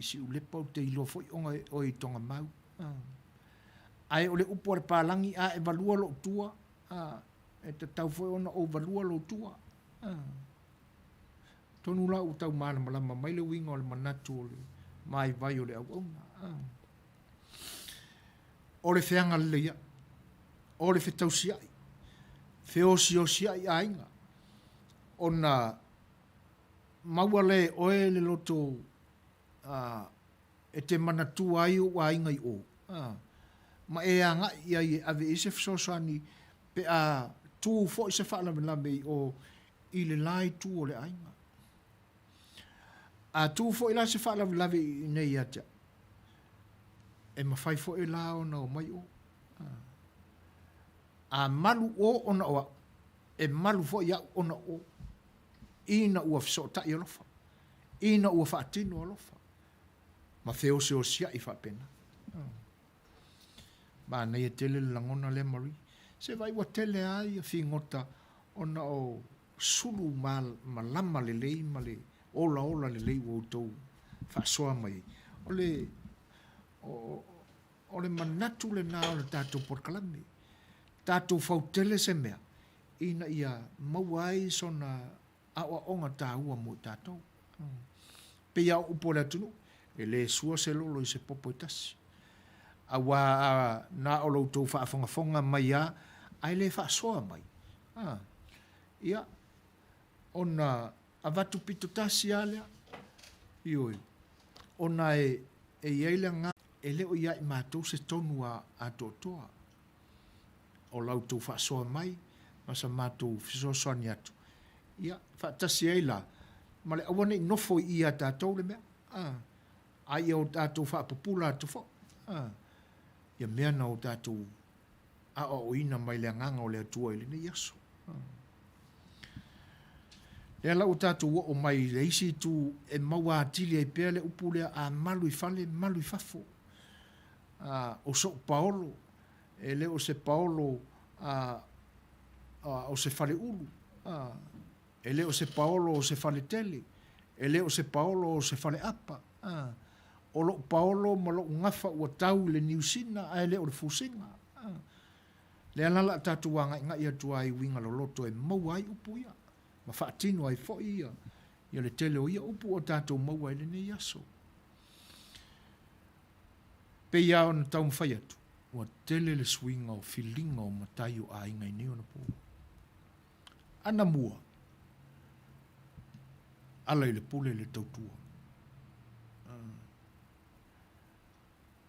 Siulepa ou te iloa foi ona oe i Togamau. Ae o le upu a le palagi, a e valua lou tua, e tatau foi ona ou valua lou tua. Atonu la ua tau malamalama mai le uiga o le manatu o le vaivai o le auauna. O le feagalelei o le fetausiai, feosiosiai aiga, ona maua lea e oe le loto e te manatua ai ou aiga i o, ma e agai i ai e ave i ai se fesoasoani pe a tu foi se faalavelave i o i le la itu o le aiga. A tu foi la se faalavelave i inei ia te au, e mafai foi la ona omai o. A malu o ona o au, e malu foi au ona o o. Ina ua fesootai alofa, ina ua faatino alofa, ma feoseosiai faapena. Manaia tele le lagona lea Marie. Se vaai ua tele lava ia figota ona o sulu malama lelei ma le olaola lelei ua outou faasoa mai ai. O le, o le manatu lena o le tatou polokalame. Tatou fautele se mea ina ia maua ai sona aoaoga taua mo i tatou. Pei lava o upu a le atunuu, e le sua se lolo i se popo e tasi. Aua a na o lo outou faafogafoga mai lava ae le faasoa mai, a, ia, ona avatu pito tasi lava lea, ioe, ona e i ai le agaga, e le o ia i matou se tonu atoatoa. O la outou faasoa mai ma sa matou fesoasoani atu, ia, faatasi ai la ma le aua ne i nofo i i ia tatou le mea, a, a ia o tatou faapupula atu foi, a, ia mea na o tatou aoaoina mai le Agaga o le Atua i lenei aso. Lea la ua tatou oo mai i le isi itu e maua atili ai pea le upu lea, a malu i fale, malu i fafo. A, o so'u paolo, e le o se paolo a, a, o se faleulu, a, e le o se paolo o se faletele, e le o se paolo o se faleapa, a, o lo'u paolo ma lo'u gafa ua tau i le Niusina ae le o le fusiga. A, lea la la tatou agaigai atu ai i uiga loloto e maua ai upu ia, ma faatino ai foi ia, ia le tele o ia upu ua tatou maua i lenei aso. Pei lava ona taumafai atu, ua tele le suiga o filiga o matai o aiga i nei ona po. Anamua, ala i le pule le tautua.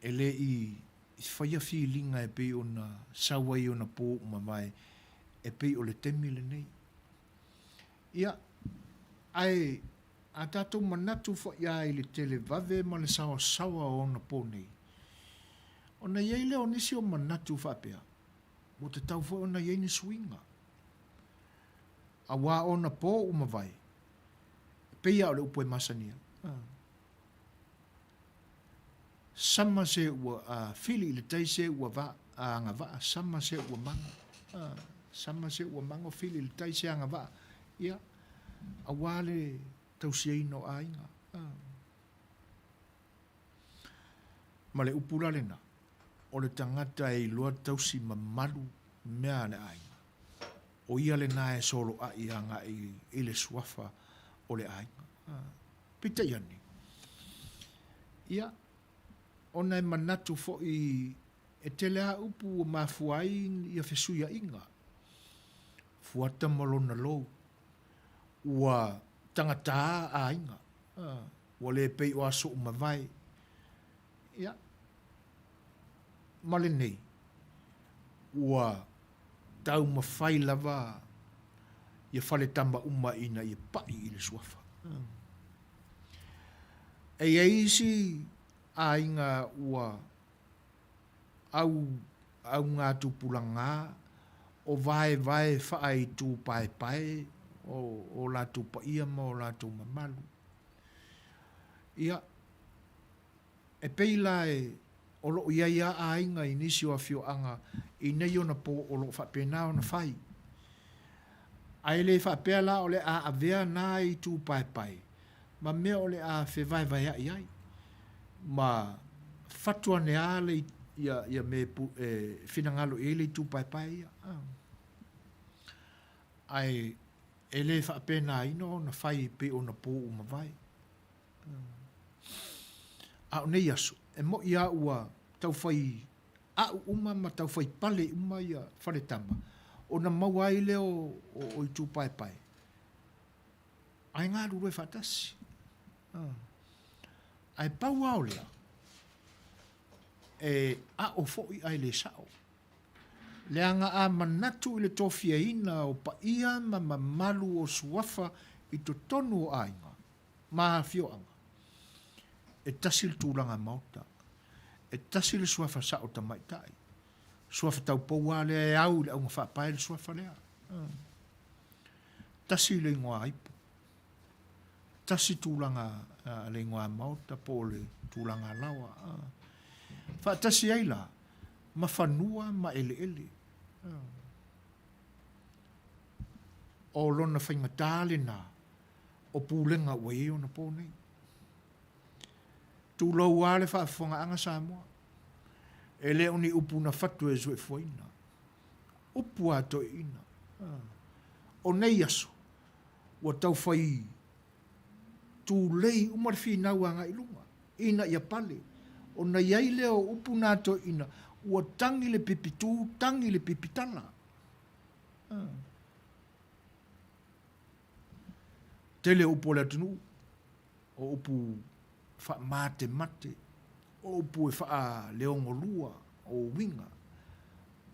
E le i faia filiga e pei ona sau ai ona po ua mavae e pei o le taimi lenei. Ia, ae a tatou manatu foi lava i le televave ma le saoasaoa o ona po nei, ona i ai lea o nisi o manatu faapea, ua tatau foi ona i ai ni suiga. Aua o ona po ua mavae, e pei lava o le upu e masani ai, Sama se ua fili i le tai se ua va agavaa, sama se ua mago. Sama se ua mago, fili i le tai se agavaa. Ia, aua le tausiaina o aiga. Ma le upu la lena, o le tagata e iloa tausi mamalu mea a le aiga, o ia lena e soloai agai i le suafa o le aiga. Peitai ane, ia, ona e manatu foi e tele lava upu ua mafua ai ia fesuiaiga, fuata ma lona lou, ua tagata aiga, ua le pei o aso ua mavae. Ia, ma lenei, ua taumafai lava ia faletama uma ina ia pa'i i le suafa. E i ai isi aiga ua au augatupulaga o vaevae faaitu paepae o o latou paia ma o latou mamalu. Ia, E pei la e o lo o i ai a aiga i nisi o afioaga i nei ona po o lo o faapena ona fai. Ae le faapea la o le a avea na itu paepae ma mea o le a fevaevaea'i ai. Ma fatu ane lava le, ia, ia mea e finagalo i ai le itu paepae ia. Ae e le faapenaina ona fai e pei o ona po ua mavae. A o nei aso, e mo'i lava ua tau fai a'u uma ma tau fai pale uma ia faletama, ona maua ai lea o itu paepae, ae galulue faatasi. Ae pau lava o lea, e a'o foi ae le sa'o. Leaga a manatu i le tofiaina o paia ma mamalu o suafa i totonu o aiga ma afioaga, e tasi le tulaga maota, e tasi le suafa sa'o tamaitai, suafa taupou lava lea e au i le auga faapae le suafa lea. Tasi le igoa ipu, tasi tulaga le igoa maota po o le tulaga alaoa. Faatasi ai la ma fanua ma eleele. O lona faigata lena o pulega ua i ai ona po nei. Tulou lava le faafofogaaga Samoa, e le o ni upu na fatu e soifuaina, upu a toeaiina. O nei aso, ua tau fai tulei uma le finau agai i luga, ina ia pale, ona i ai lea o upu na a toeaiina, ua tagi le pipitū, tagi le pipitala. Tele o upu a le atunuu, o upu faamatemate, o upu e faaleogolua, o uiga.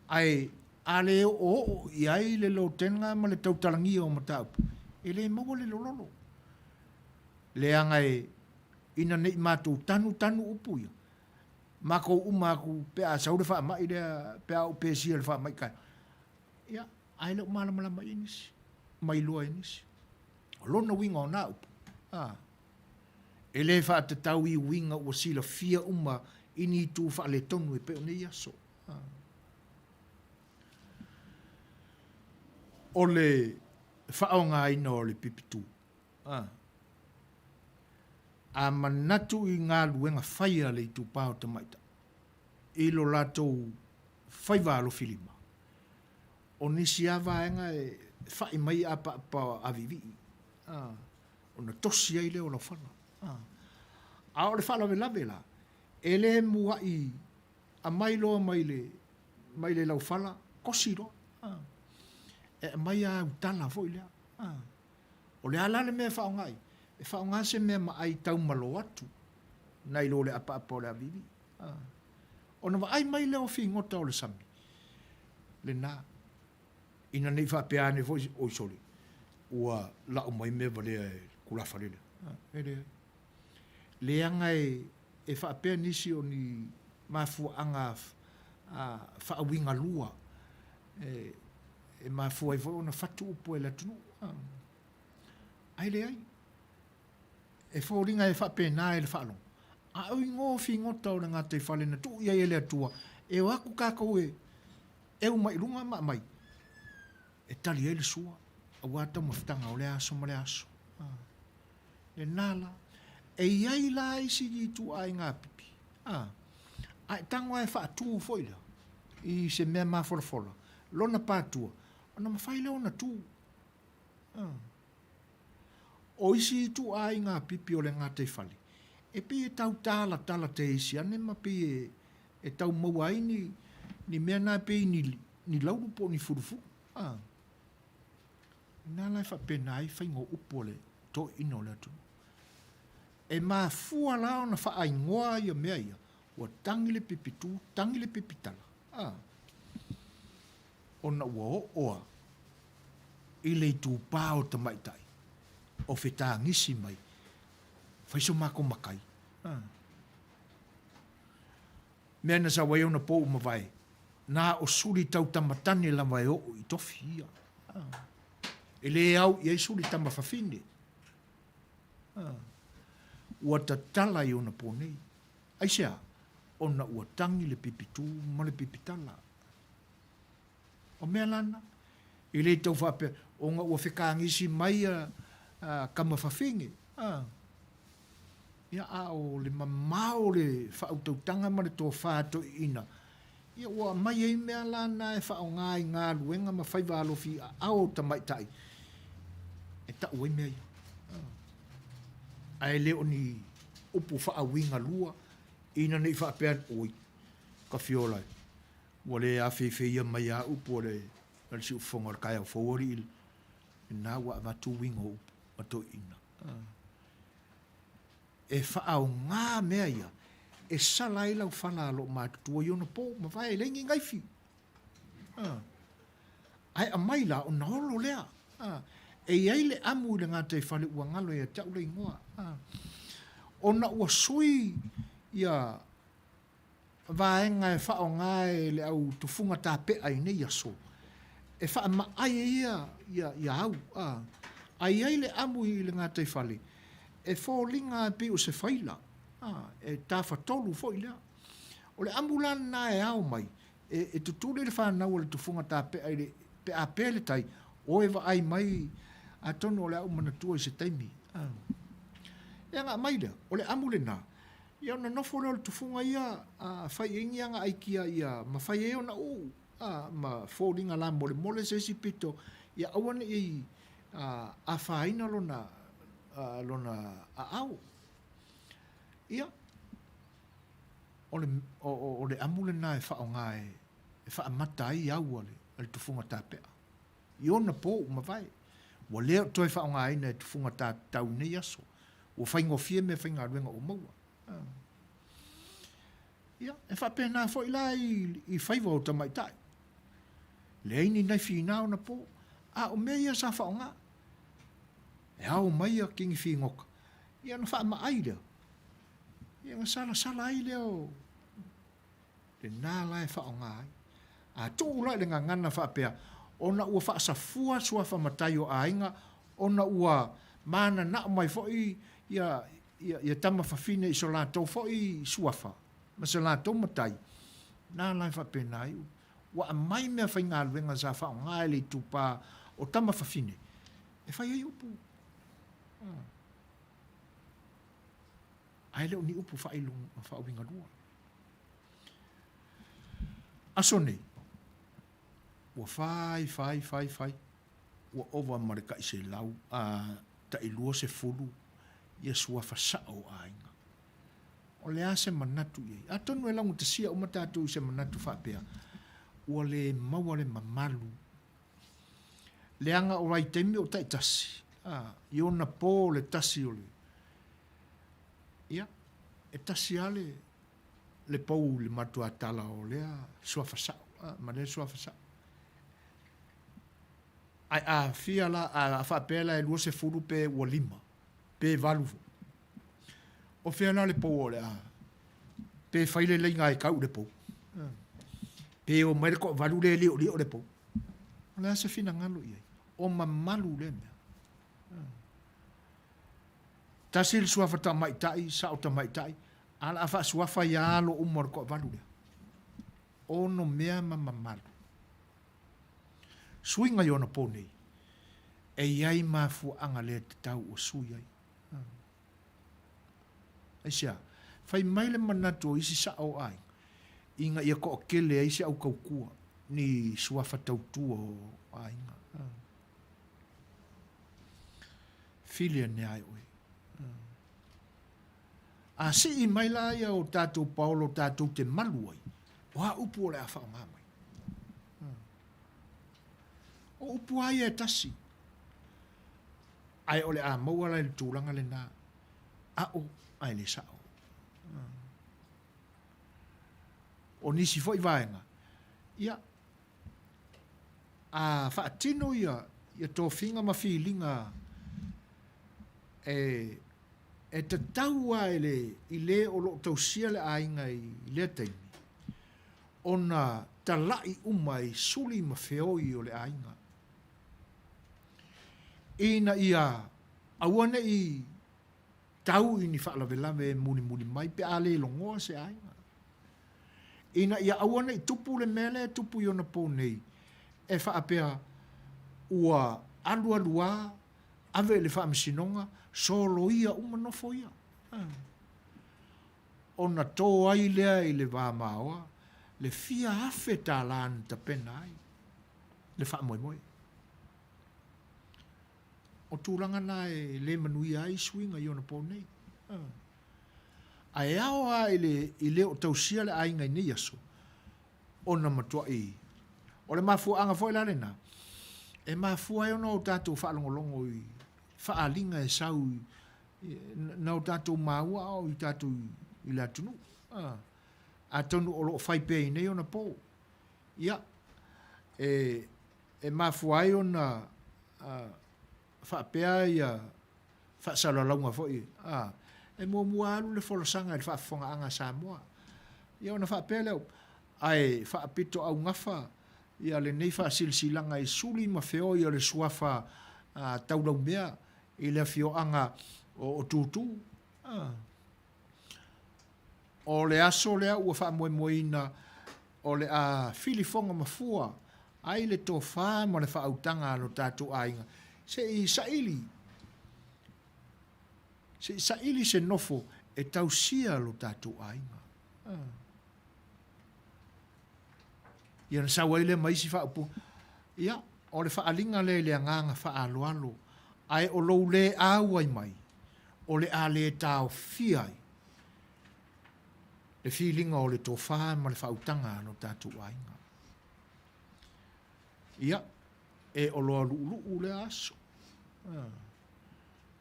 Ae a le oooo i ai le lotena ma le tautalagia o mataupu, e le maua le lololo. Leaga e, ina ne i matou tanu tanu upu ia, makou uma atu pe a sau le faamai lea, pe a ou pesia i le faamai taeao, ia, ae le o malamalama i ai nisi, ma iloa e nisi. O lona uiga o na upu, a, e le faatatau i uiga ua silafia uma i ni itu faaletonu e pei o nei aso. A. O le faaaogaina o le pipitū, a, a manatu i galuega fai a le itupa o tamaitai i lo latou faiva alofilima, o nisi lava vaega e fa'i mai apaapa aviivii, a, ona tosi ai lea o laufala. A, a o le faalavelave la, e le mua'i aumai loa mai le, mai le laufala, kosi loa. A, e aumai lava autala foi lea. A, o le a la le mea e faaaoga ai? E faaaoga se mea maai taumalo atu, nai lo le apaapa o le aviivii. A, ona vaai mai lea o figota o le sami, lena. Ina ne i faapea ane foi, oi sole, ua lau mai mea valea e tulafale lea. E leai. Leaga e, e faapea nisi o ni mafuaaga faauigalua e, e mafua ai foi ona fatu upu e le atunuu. Ae leai. E foliga e faapena i le faalogo, a o igoa o figota o le gataifale na tuu i ai e le Atua e o atu tatou e eu mai i luga ma aumai e tali ai le sua aua taumafataga o lea aso ma lea aso. Lena la. E i ai la isi ituaiga pipi, a, a e tago lava e faatu foi lea i se mea mafolafola, lona patua, ona mafai lea ona tu. O isi ituaiga pipi o le gataifale, e pei e tau talatala teisi ane ma pei e tau maua ai ni, ni mea na pei ni, ni laulu po o ni fulufulu. A. Ina la e faapena ai faiga o upu a le toeaina o le atunuu. E mafua la ona faaigoa ia mea ia, ua tagi le pipitu, tagi le pipitala. A. Ona ua oo a i le itupa o tamaitai o fetagisi mai, fai so matou matai. Mea na sau ai ona pou mavae, na o suli tautamatane lava e oo i tofi ia. E le au i ai suli tamafafine. Ua tatala i ona po nei. Aisea? Ona ua tagi le pipitū ma le pipitala. O mea la na, e le tau faapea, ona ua fekagisi mai a, a tama fafine, a. Ia, a o le mamao o le faautautaga ma le tofa toeaiina, ia ua aumai ai mea la na e faaaoga i galuega ma faiva alofi aao o tamaitai e tau ai mea ia. Ae le o ni upu faauigalua ina ne i faapea, oi, Kafiola e, ua le afeifeia mai lava upu a le siufofoga o le taeao fou alii, lena ua avatu uiga o upu a toeaiina. E faaaoga mea ia e sala ai lau fala a loomatutua i ona po mavae, e leai ni naifi. Ae aumai la ona olo lea. E i ai le amu i le gataifale ua galo ia te au le igoa. Ona ua sui ia vaega e faaaoga e le au tufuga tapea i nei aso, e faamaai ai ia au. Ae i ai le amu i le gataifale, e foliga e pei o se faila, e tafatolu foi lea. O le amu la lena e ao mai, e tutuli le fanau a le tufuga tapea i le, pe a pe le tai, o e vaai mai, atonu o le a ou manatua i se taimi. Ia ona aumai lea, o le amu lena, Ia ona nofo lea o le tufuga ia a fai i ai ni ana aikia ia mafai ai ona uu a, ma foliga lamolemole se isi pito ia aua ne i afaina lona lona aao. Ia, o le, o, o le amu lena e faaaoga e, e faamata ai au a le, a le tufuga tapea. I ona po ua mavae, ua le o toe faaaogaina e tufuga tatau i nei aso. Ua faigofie meafaigaluega ua maua. Ia, e faapena foi la i, i faiva o tamaitai. Leai ni naifi i na ona po, a o mea ia sa faaaoga. E ao mai ia kini figota, ia ona faamaai lea, ia ona salasala ai lea o lena la e faaaoga ai. A tuu la i le gagana faapea, ona ua faasafua suafa matai o aiga, ona ua mananao mai foi ia, ia, ia tama fafine i so latou foi suafa ma se latou matai, na la e faapena ai. Ua aumai mea faigaluega sa faaaoga e le itupa o tama fafine e fai ai upu. Ae le o ni upu faauigalua. Aso nei, ua fai, fai, fai, fai, ua ova ma le tai selau, a, tai 20 ia suafa sao o aiga. O le a se manatu i ai? Atonu e laugatasia uma tatou i se manatu faapea, ua le maua le mamalu, leaga o vaitaimi o taitasi, a, i ona po o le tasi o le, ia, e tasi lava le, le pou i le matuatala o lea suafa sao, a, ma lea suafa sao. Ae a fia la, a faapea la e 20 pe ua lima, pe valu foi, o fea la le pou o le a, pe fai le laina e tau i le pou, pe o mai le toavalu lea e liolio le pou. O le a se finagalo i ai? O mamalu lea mea. Tasi le suafa tamaitai, sao tamaitai, a o le a faasuafa ai lava alo uma o le toavalu lea. Ono mea ma mamalu. Suiga i ona po nei, e i ai mafuaaga le tatau ua sui ai. Aisea? Fai mai le manatu o isi sao o aiga, ina ia toatele ai se au tautua, ni suafa tautua o aiga. Fili ane ai oe. A sii mai la ia o tatou paolo tatou te malu ai, o a upu o le a faaaoga mai? O upu lava ia e tasi. Ae o le a maua la i le tulaga lena, a'o ae le sa'o. O nisi foi vaega, ia, a faatino ia, ia tofiga ma filiga e, e tatau lava i le, i le o lo o tausia le aiga i lea taimi, ona tala'i uma i suli ma feoi o le aiga, ina ia aua ne i tau i ni faalavelave e mulimuli mai pe a le logoa se aiga. Ina ia aua ne i tupu le mea lea e tupu i ona po nei, e faapea ua alualu lava, ave i le faamasinoga, soloia uma nofo ia. ona tō ai lea i le vāmāoa le fia $1,000 na tapena ai le faamoemoe. O tulaga na e le manuia ai suiga i ona po nei. Ae ao lava i le, i le o tausia le aiga i nei aso, ona matuai. O le mafuaaga foi la lena, e mafua ai ona o tatou faalogologo i faaaliga e sau i, na o tatou maua a o i tatou i le atunuu. Atonu o lo o fai pea i nei ona po. Ia, e, e mafua ai ona faapea ia faasalalauga foi, a, e muamua alu le folasaga i le faafofogaaga a Samoa. Ia ona faapea lea, ae faapitoaugafa ia lenei faasilasilaga i suli ma feoi o le suafa taulaumea i le afioaga o Otutu. A. O le aso lea ua faamoemoeina o le a filifoga mafua ai le tofa ma le faautaga a lo tatou aiga se i saili, se i saili se nofo e tausia lo tatou aiga. Ia ona sau ai lea ma isi faaupuga. Ia, o le faaaliga lea i le agaga faaaloalo, ae o lou le auai mai, o le a le taofia ai le filiga o le tofa ma le faautaga a lo tatou aiga. Ia, e oloa luuluu lea aso.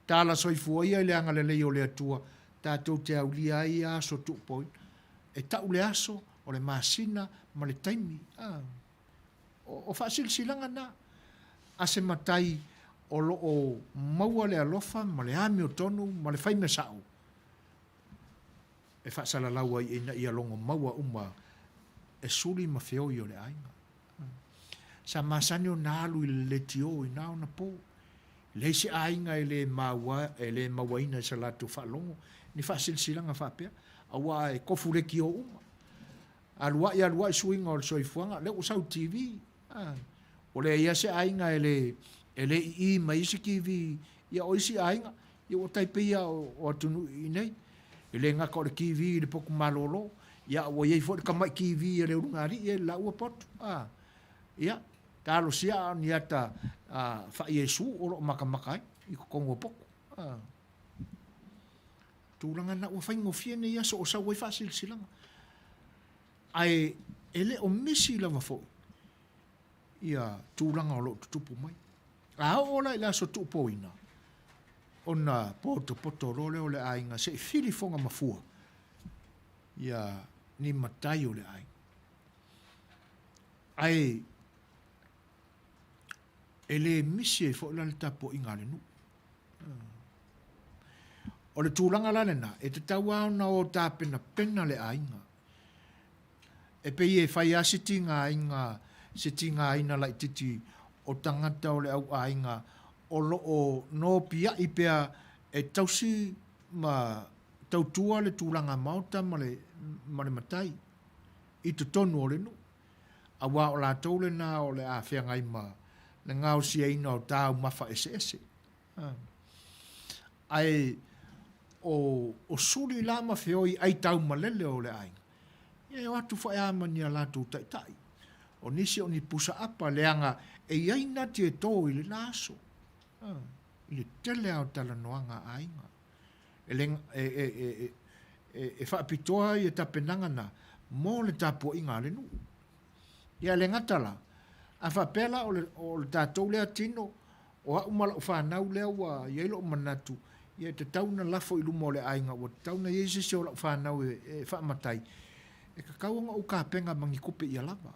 Tala soifua ia i le agalelei o le Atua, tatou te aulia ai ia aso tuupoina. E tau le aso, o le masina ma le taimi. O, o faasilasilaga na a se matai o lo o maua le alofa ma le amiotonu ma le faimea sao e faasalalau ai ina ia logo maua uma e suli ma feoi o le aiga. Sa masani ona alu i le leitio i na ona po. E leai se aiga e le maua, e le mauaina i sa latou faalogo ni faasilasilaga faapea, aua e kofu leitio uma. Aluai aluai suiga o le soifuaga, lea ua sau i TV. Ua leai lava se aiga e le, e le ii mai ai se TV. Ia o isi aiga, ia ua tai pei lava o atunuu i nei. E le gata o le TV i le potu malolo, ia ua i ai foi le tamai TV a le ulugalii e i le laua potu. Ia, talosia a o ni ata faa-Iesu o lo o matamata ai i totonu o potu. Tulaga na ua faigofie nei aso o sau ai faasilasilaga. Ae e le o misi lava foi ia tulaga o lo o tutupu mai. A oo la i le aso tuupoina, ona potopoto loa lea o le aiga se i fili foga mafua ia ni matai o le aiga. Ae e le misi ai foi la le tapuaiga a le nuu. O le tulaga la lena, e tatau lava ona o tapenapena le aiga. E pei e fai lava se tigaina, se tigaina laitiiti o tagata o le au aiga o lo o nopiai pea e tausi ma tautua le tulaga maota ma le, ma le matai i totonu o le nuu. Aua o latou lena o le a feagai ma le gaosiaina o taumafa eseese. Ae o, o suli la ma feoi ai taumalele o le aiga, ia e o atu foi lava ma ni a latou taitai. O nisi o ni pusa apa, leaga e i ai nati e tō i lena aso, i le tele lava o talanoaga a aiga. E, le, e, e, e, e, e faapitoa ia tapenaga na mo le tapuaiga a le nuu. Ia le gata la, a faapea la o le, o le tatou lea tino, o au ma lau fanau lea ua i ai lou manatu, ia e tatau ona lafo i luma o le aiga, ua tatau ona i ai se isi o lau fanau e, e faamatai, e tatau ona ou tapena ma ni tupe ia lava.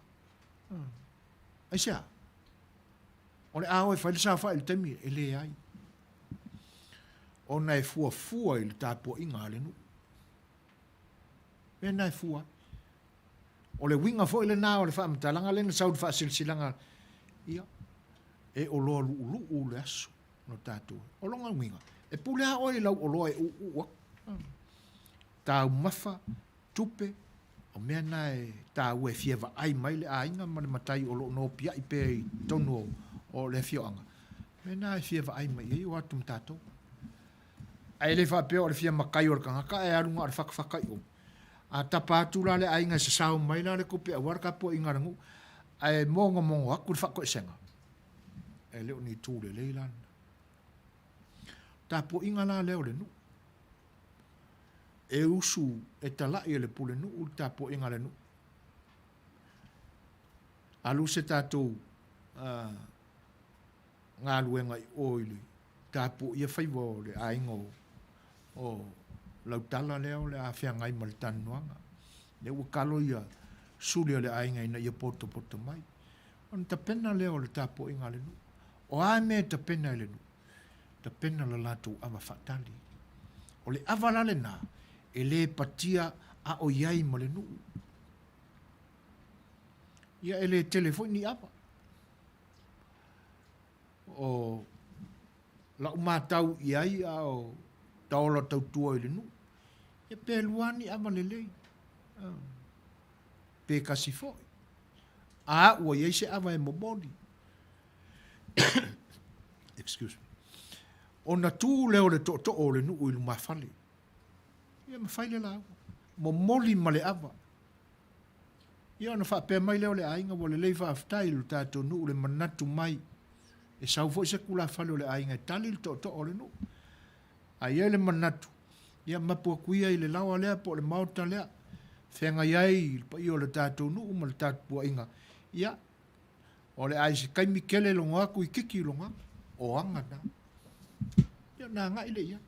Aisea? O le a o e fai le saofai i le taimi? E leai. Ona e fuafua i le tapuaiga a le nuu. Mea na e fua ai. O le uiga foi lena o le faamatalaga lea na sau i le faasilasilaga, ia, e oloa luuluu le aso no tatou. O lona uiga, e pule lava oe i lau oloa e uuu atu. Taumafa, tupe, o mea na e taua e fia vaai mai le aiga ma le matai o lo o nopiai pea i totonu o le afioaga. Mea na e fia vaai mai i ai o atu ma tatou. Ae le faapea o le fia matai o le tagata ae alu na o le fatafata i o. A tapa atu la le aiga e sasao mai la le tupe aua le tapuaiga a le nuu, ae mogomogo atu le faatoesega, e le o ni itu lelei la lena. Tapuaiga la lea o le nuu. E usu e talai e le pulenuu le tapuaiga a le nuu. Alu se tatou uh, galuega i o i le tapuaia faiva o le aiga o, o Lautala lea o le a feagai ma le talanoaga. Lea ua talo ia suli o le aiga ina ia potopoto mai. Ona tapena lea o le tapuaiga a le nuu. O a mea e tapena e le nuu? Tapena le latou ava faatali. O le ava la lena, e le patia a o i ai ma le nuu. Ia e le tele foi ni ava. O la'u matau i ai a o taola tautua i le nuu, ia pe lua ni ava lelei, pe kasi foi. A ua i ai se ava e momoli, excuse me, ona tu lea o le tootoo o le nuu i lumafale, ia ma fai le lauga, momoli ma le ava. Ia ona faapea mai lea o le aiga, ua lelei faafetai i lo tatou nuu le manatu mai e sau foi se tulafale o le aiga e tali le tootoo o le nuu. A i ai le manatu, ia mapu atu ia i le laoa lea po o le maota lea, feagai ai le paia o le tatou nuu ma le tatou puaiga, ia, o le a i se taimi kele logo atu i kiki logo atu, o aga na. Ia ona agai lea i ai.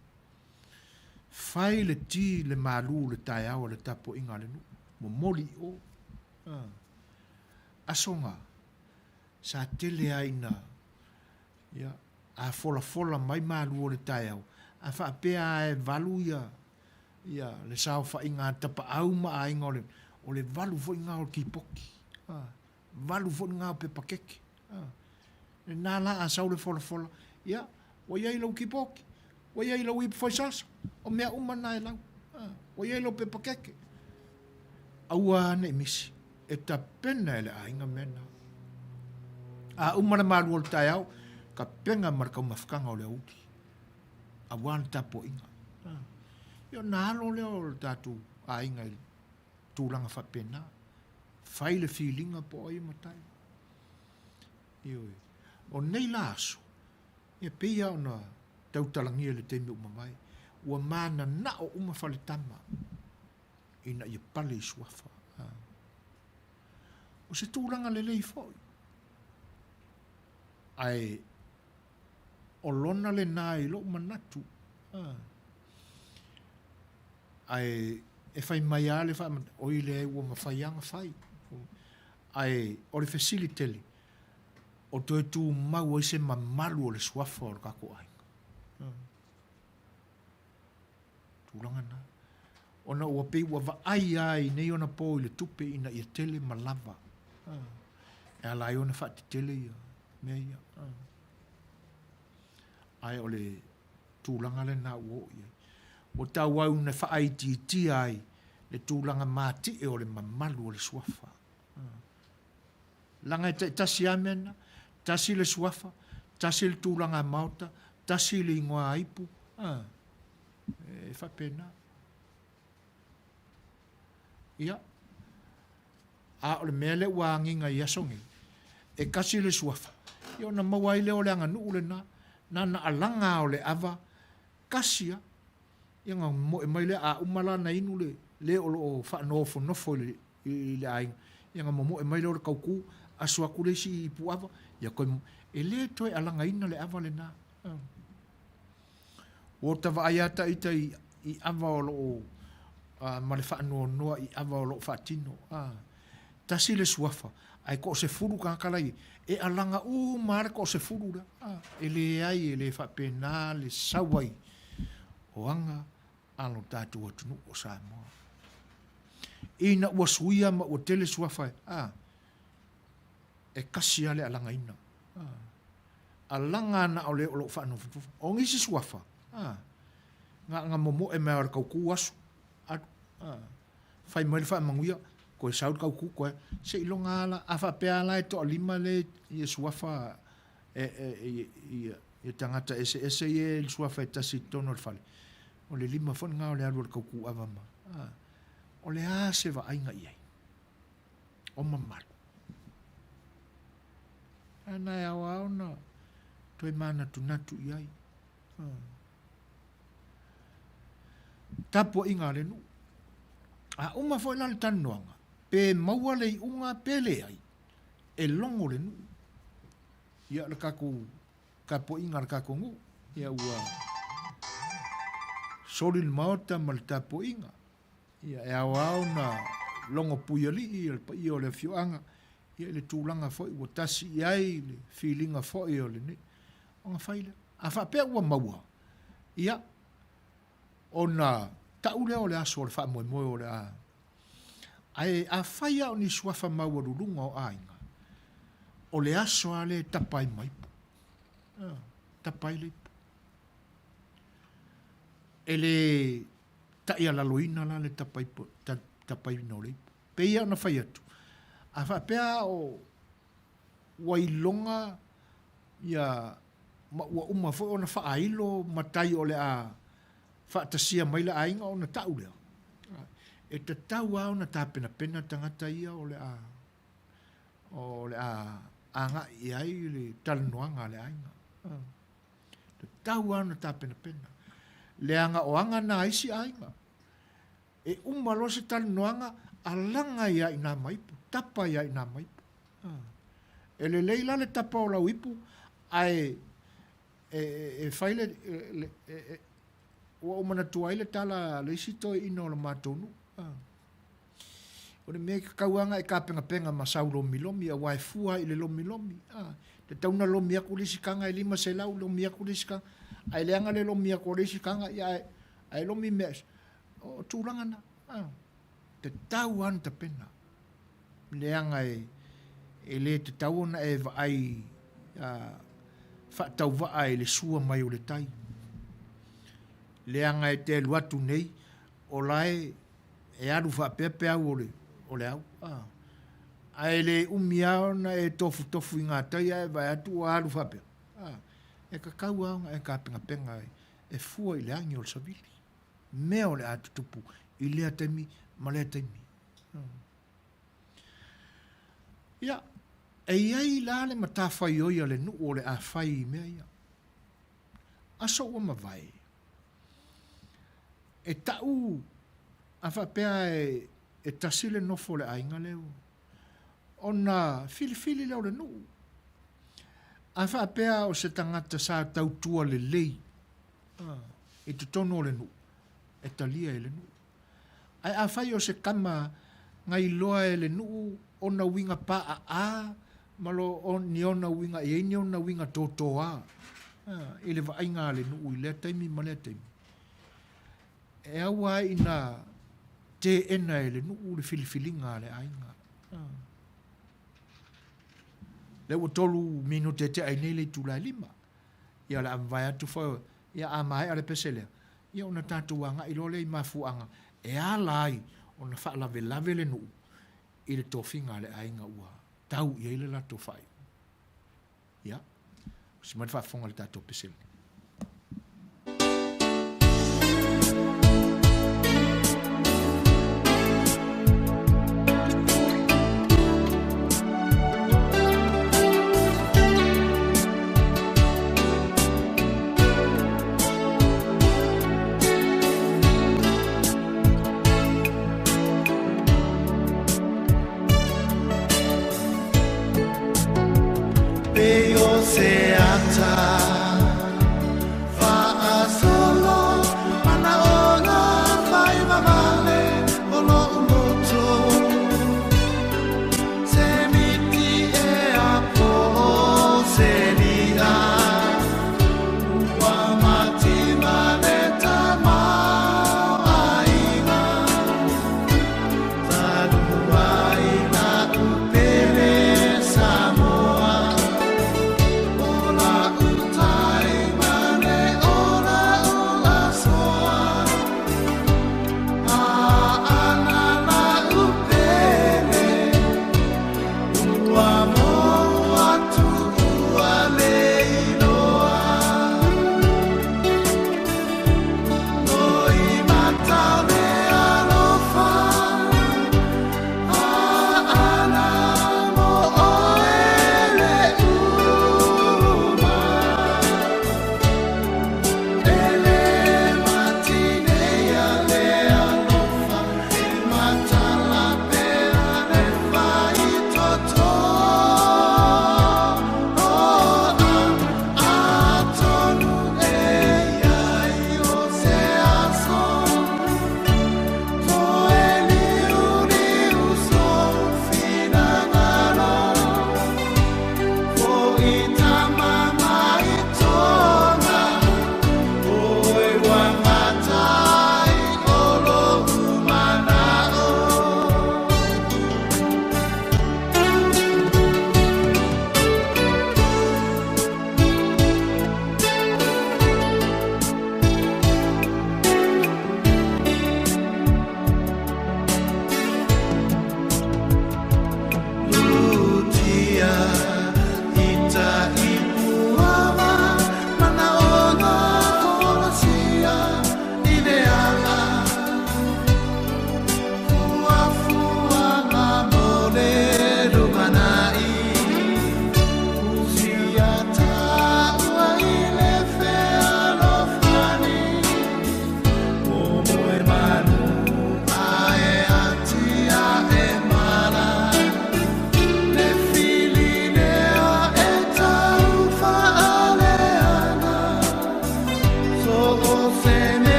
Fai le ti le malu le taeao a le tapuaiga a le nuu, momoli i o. Aso na, sa tele lava ina, ia, a folafola mai malu o le taeao, a faapea lava e valu ia, ia le saofaiga a tapaau ma aiga o le, o le valu foi lena o le kipoti, valu foi lena o pepa keke. Lena la a sau le folafola, ia, ua i ai lou kipoti, ua i ai lou ipu faisasa, o mea uma na e lau. Ua i ai lou pepa keke. Aua ne i misi, e tapena e le aiga mea na. A uma le malu o le taeao, tapena ma le taumafataga o le aoauli, aua le tapuaiga. Ia ona alo lea o le tatou aiga i tulaga faapena. Fai le filiga po o ai e matai. Ioe. O nei la aso, e pei lava ona tautalagia i le taimi ua mavae, ua mananao uma faletama ina ia pale i suafa. O se tulaga lelei foi, ae o lona lena i lou manatu, ae e fai mai lava le faamatalaga, oi leai ua mafai lava ona fai. Ae o le fesili tele, o toe tumau ai se mamalu o le suafa o le tatou aiga? Tulaga na. Ona ua pei ua vaai lava i nei ona po i le tupe ina ia tele ma lava. E ala ai ona faatetele ia mea ia. Ae o le tulaga lena ua oo i ai. Ua tauau ina faaitiitia ai le tulaga mati'e o le mamalu o le suafa. Leaga e taitasi lava mea na, tasi le suafa, tasi le tulaga maota, tasi le igoa ipu, e faapena. Ia, a o le mea lea ua agiga i aso nei, e kasi le suafa, ia ona maua ai lea o le aganuu lena, na ona alaga lava o le ava, kasi lava. Ia ona moe mai lea, a uma la ona inu le le o lo o faanofonofo i le, i le aiga, ia ona momoe mai lea o le tautu, aso atu le isi ipu ava, ia toe, e le toe alagaina le ava lena. Ua ota vaai lava ta ita i, i ava o lo o, ma le faanoanoa i ava o lo o faatino. Tasi le suafa, ae toasefulu tagata la e i ai, e alaga uma lava le toasefulu lea. E leai, e le faapena le sau ai o aga a lo tatou atunuu o Samoa. Ina ua suia ma ua tele suafa, a, e kasi lava le alagaina. Alaga na o le o lo o faanofonofo. O nisi suafa, a, na ona momoe mai lava o le tautu asu, alu, a, fai mai le faamanuia, toe sau le tautu, toe, seiloga lava la, a faapea lava la e toalima le ia suafa e, e, ia, ia tagata eseese ia i le suafa e tasi i totonu o le fale, o le lima foi lena o le alu o le tautu ava ma, a. O le a se vaaiga i ai? O mamalu. Ana e ao lava ona toe manatunatu i ai. Tapuaiga a le nuu. A uma foi la le talanoaga, pe maua le iuga pe leai, e logo le nuu. Ia, le tatou tapuaiga a le tatou nuu, ia ua soli le Maota ma le tapuaiga. Ia, e ao lava ona logo puialii le paia o le afioaga ia i le tulaga foi ua tasi i ai le filiga foi o lenei, ona fai lea. A faapea ua maua, ia, ona tau lea o le aso o le faamoemoe o le a. Ae afai lava o ni suafa maualuluga o aiga, o le aso lava lea e tapa ai ma ipu. Tapa ai le ipu. E le taialaloina la le tapaina o le ipu. Pei ona fai atu, a faapea o ua iloga ia ma ua uma foi ona faailo matai o le a faatasia mai le aiga ona tau lea, e tatau lava ona tapenapena tagata ia o le a o le a agai i ai le talanoaga a le aiga. Tatau lava ona tapenapena. Leaga o aga na a isi aiga. E uma loa se talanoaga, alaga ai lava i ina ma ipu, tapa ai lava i ina ma ipu. E lelei la le tapa o lau ipu, ae e fai le, ua ou manatua ai le tala a le isi toeaina o le matou nuu. O le mea e tatau lava ona e tapenapena ma sau lomilomi aua e fua lava i le lomilomi. E tatau ona lomi atu le isi taga e $500, lomi atu le isi taga, ae leaga le lomi atu o le isi taga, ae lomi mea ese. O tulaga na, tatau lava ona tapena, leaga e le tatau ona e vaai faatauvaa i le sua mai o le tai. Leaga e te alu atu nei, o la e alu faapea peau o le au. Ae le umi lava ona e tofutofu i gatai ae vaai atu ua alu faapea. E tatau lava ona e tapenapena e fua i le agi o le savili. Mea o le a tutupu i lea taimi ma lea taimi. Ia, e i ai la le matafaioi a le nuu o le a fai i mea ia. Aso ua mavae, e tau a faapea e tasi le nofo o le aiga lea, ona filifili lea o le nuu. A faapea o se tagata sa tautua lelei i totonu o le nuu, e talia e le nuu. Ae afai o se tama na iloa e le nuu ona uiga paaa ma lo o ni ona uiga e i ai ni ona uiga totoa i le vaaiga a le nuu i lea taimi ma lea taimi, e aua ai ina teena e le nuu le filifiliga a le aiga. Lea ua 3 minute e tea ai nei le itula e 5. Ia o le a mavae atu foi, ia a maea le pese lea, ia ona tatou agai loa lea i mafuaaga e ala ai ona faalavelave le nuu i le tofiga a le aiga ua tau i ai le latou faaiuga. Ia, usi mai le faafofoga i le tatou pese lenei. Pei o se ata.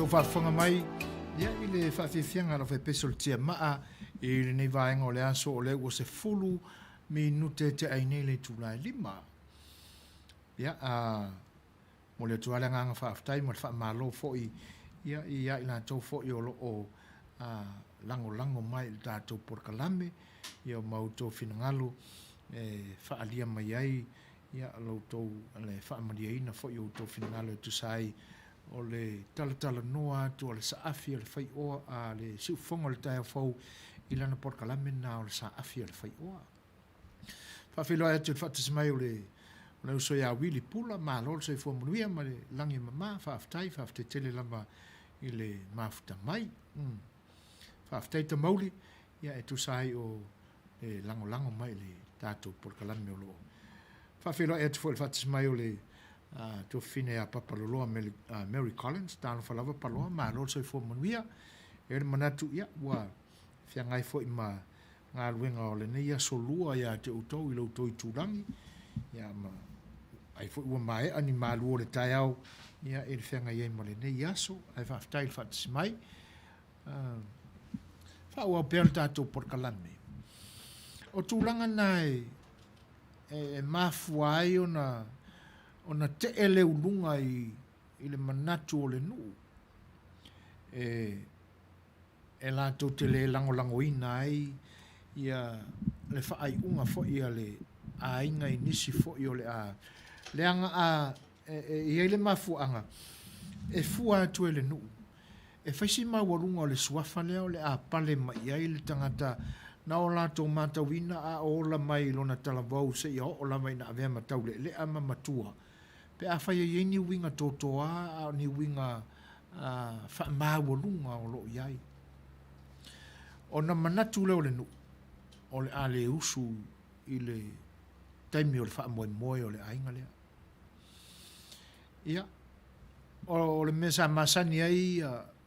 faafofoga mai ia i le faafiafiaga a lau faipeso le tiamaa i lenei vaega o le aso o lea ua 10 minute tea ai nei le itula e 5. Ia, a momoli atu lava le agaga faafetai ma le faamalo foi ia ia i latou foi o lo o lagolago mai i le tatou polokalame ia ma outou finagalo e faaalia mai ai ia lo outou le faamalieina foi o outou finagalo e tusa ai o le talatalanoa atu a le saafi a le faioa a le siufofoga o le taeao fou i lana polokalame lena o le saafi a le faioa. Faafeiloai atu i le faatasi mai o le o le uso ia Wili Pula, malo le soifua manuia ma le lagi e mama, faafetai, faafetai tele lava i le mafuta mai. Faafetai Tamauli, ia e tusa ai o le lagolago mai i le tatou polokalame o lo o faafeiloai atu foi i le faatasi mai o le tuafafine ia Papa Loloa Mary, Mary Collins, talofa lava Paloa, malo le soifua manuia. E i ai le manatu, ia, ua feagai foi ma galuega o lenei aso lua ia te outou i lo outou itulagi, ia, ma ai foi ua maea ni malu o le taeao, ia, i le feagai ai ma lenei aso, ae faafetai i le faatasi mai. Faaauau pea le tatou polokalame. O tulaga na e, e mafua ai ona, ona tee le uluga i, i le manatu o le nuu. E, e latou te le lagolagoina ai ia le faaiuga foi a le aiga i nisi foi o le a leaga a e, e i ai le mafuaaga e fua atu e le nuu e fai si maualuga o le suafa lea o le a pale mai i ai le tagata na o latou matauina a o ola mai i lona talavou seia oo lava ina avea ma taulealea ma matua pe afai e i ai ni uiga totoa a o ni uiga faamaualuga o lo o i ai. Ona manatu lea o le nuu, o le a le usu i le taimi o le faamoemoe o le aiga lea. Ia, o le mea sa masani ai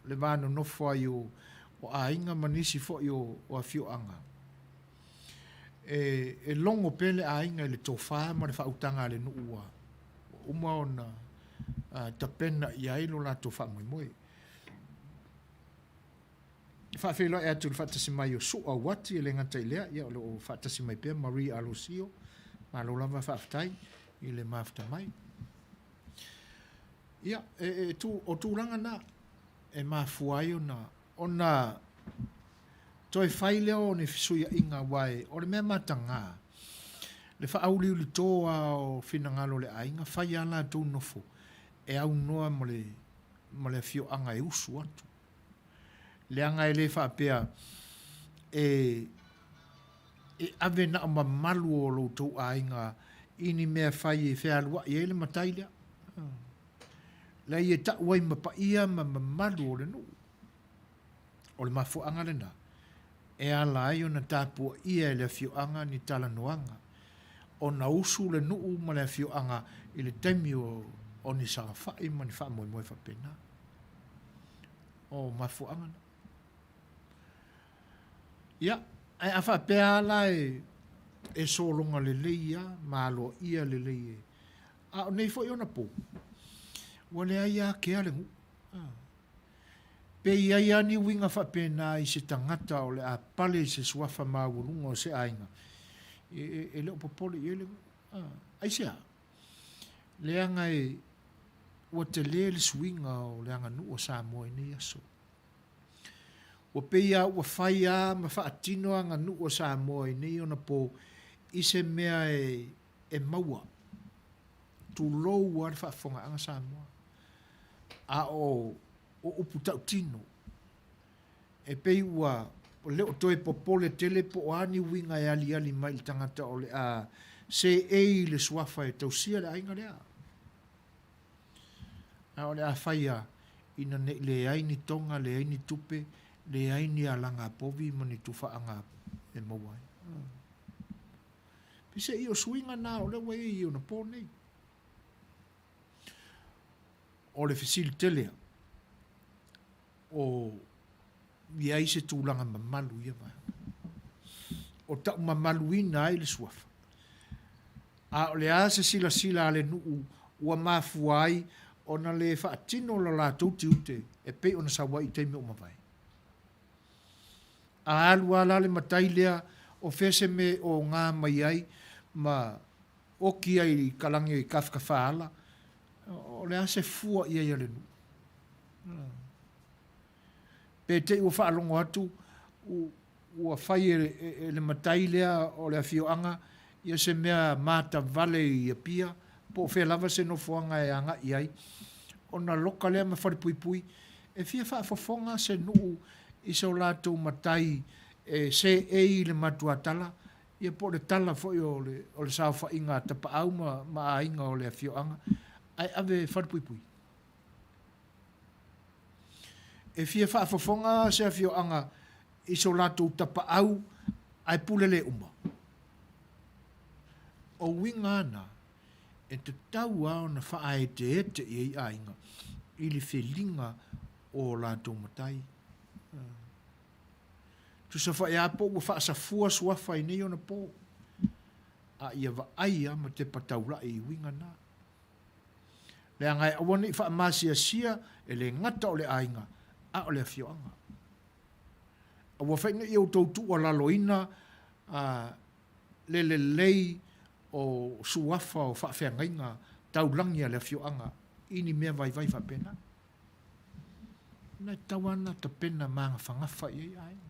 le va nonofo ai o, o aiga ma nisi foi o, o afioaga, e, e logo pea le aiga i le tofa ma le faautaga a le nuu ua, ua uma ona tapena i ai lo latou faamoemoe. E faafeiloai atu i le faatasi mai o Sua Uati, e le gata i lea, ia o lo o faatasi mai pea Marie Alosio. Malo lava faafetai i le mafuta mai. Ia, e, e, tu, o tulaga na e mafua ai ona, ona toe fai lea o ni fesuiaiga aua e, o le mea mataga, le faauliulito lava o finagalo o le aiga, fai lava latou nofo e aunoa ma le, ma le afioaga e usu atu. Leaga e le faapea e, e ave na o mamalu o lo outou aiga i ni mea fai e fealuai ai le matai lea. Leai e tau ai ma paia ma mamalu o le nuu. O le mafuaaga lena e ala ai ona tapuaia e le afioaga ni talanoaga, ona usu le nuu ma le afioaga i le taimi o, o ni saofai ma ni faamoemoe faapena. O mafuaaga na. Ia, ae a faapea lava la e, e sologa lelei lava ma aloaia lelei e, a o nei foi ona po, ua leai lava kea le nuu. Ah. Pe i ai lava ni uiga faapena i se tagata o le a pale i se suafa maualuga o se aiga, e, e, e le o popole i ai le nuu. Ah, aisea? Leaga e, ua tele le suiga o le aganuu a Samoa i nei aso. Ua pei lava ua fai lava ma faatino aganuu a Samoa i nei ona po i se mea e, e maua. Tulou lava le faafofogaaga Samoa. A o, o upu tautino, e pei ua le o toe popole tele po o a ni uiga e aliali mai i le tagata o le a seei i le suafa e tausia le aiga lea. A o le a fai a, ina ne i leai ni toga, leai ni tupe, leai ni alaga povi ma ni tufaaga e maua ai. Peiseai o suiga na o lea ua i ai i ona po nei. O le fesili tele a, o i ai se tulaga mamalu i ia vaega. O taumamaluina ai le suafa. A o le a se silasila a le nuu ua mafua ai ona le faatino lo latou tiute e pei ona sau ai i taimi ua mavae. A alu lava la le matai lea o fea se mea e oga mai ai ma oki ai i kalage i kafakafa ala, o le a se fua i ai a le nuu? Pe te i ua faalogo atu ua fai e le matai lea o le afioaga ia se mea matavale i Apia po o fea lava se nofoaga e agai i ai, ona loka lea ma falepuipui e fia faafofoga se nuu i so latou matai e seei i le matuatala ia po o le tala foi o le saofaiga a tapaau ma aiga o le afioaga ae ave e falepuipui. E fia faafofoga se afioaga i so latou tapaau ae pule le uma. O uiga na, e tatau lava ona faaeteete i ai aiga i le feliga o latou matai. Tusa foi lava po ua faasafua suafa i nei ona po, a ia vaai lava ma tepa taulai i uiga na. Leaga e aua ne i faamasiasia e le gata o le aiga, a o le afioaga. Aua foi ne i outou tuualaloina le lelei o suafa o faafeagaiga taulagi a le afioaga i ni mea vaivai faapena. Na e tatau lava ona tapena magafagafa i ai aiga.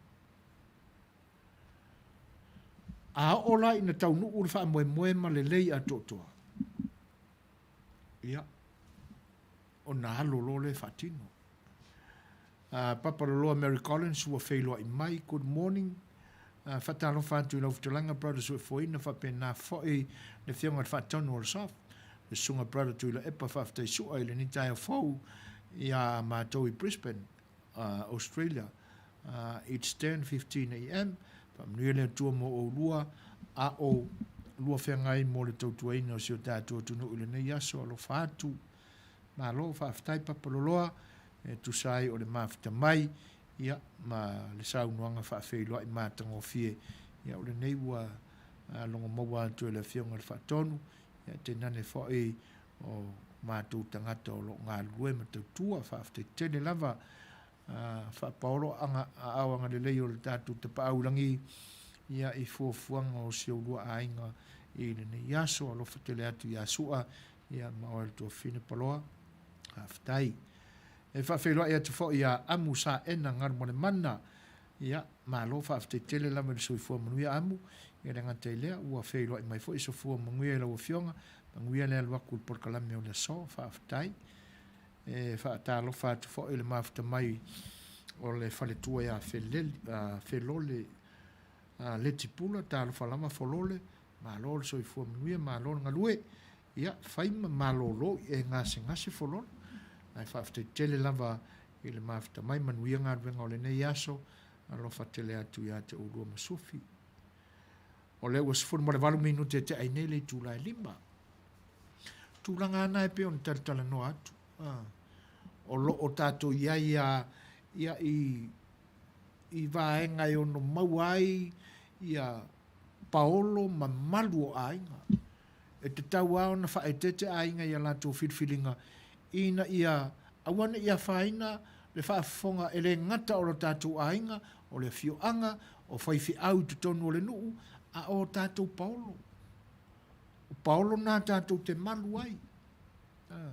A oo la ina taunuu le faamoemoe ma lelei atoatoa, ia, ona alo loa lea e faatino. Papa Loloa Mary Collins ua feiloai mai, good morning. Faatalofa atu i lau fetalaiga Brother Suefoina faapena foi le Afioga i le Faatonu o le SOF, le Susuga Brother Tuilaepa, faafetai sua i lenei taeao fou iā matou i Brisbane. Australia it's 10:15 am. Faamanuia le Atua mo oulua a o lua feagai mo le tautuaina o si o tatou atunuu i lenei aso. Alofa atu. Malo, faafetai Papa Loloa e tusa ai o le mafuta mai ia ma le saunoaga faafeiloai matagofie. Ia o lenei ua logo maua atu e le Afioga i le Faatonu, ia tainane foi o matou tagata o lo o galulue ma tautua. Faafetai tele lava faapaolo aao agalelei o le tatou Tapaau i lagi ia i fuafuaga o si oulua aiga i lenei aso. Alofa tele atu ia Sua ia ma oe le tuafafine Paloa. Faafetai. E faafeiloai atu foi ia Amu Saena Galumalemana Ia, malo faafetai tele lava i le soifua manuia Amu. Ia le gata i lea, ua feiloai mai foi sofua manuia i lau Afioga, manuia le alu atu i le polokalame o le aso. Faafetai. E faatalofa atu foi i le mafuta mai o le faletua ia Felole Letipula, talofa lava Folole, malo le soifua manuia, malo le galue. Ia, fai ma malolo i e gasegase Folole. Ae faafetai tele lava I le mafuta mai, manuia galuega o lenei aso, alofa tele atu ia te oulua ma Sufi. O lea ua 18 minute e tea ai nei le itula e 5. Tulaga lava na e pei ona talatalanoa atu. Ah, o lo o tatou i ai a, ia, i, i vaega e ono maua ai ia paolo ma malu o aiga. E tatau lava ona faaeteete aiga i a latou filifiliga ina ia aua ne i afaina le faafofoga e le gata o lo tatou aiga, o le afioaga, o faifeau i totonu o le nuu, a o tatou paolo. O paolo na tatou te malu ai. A.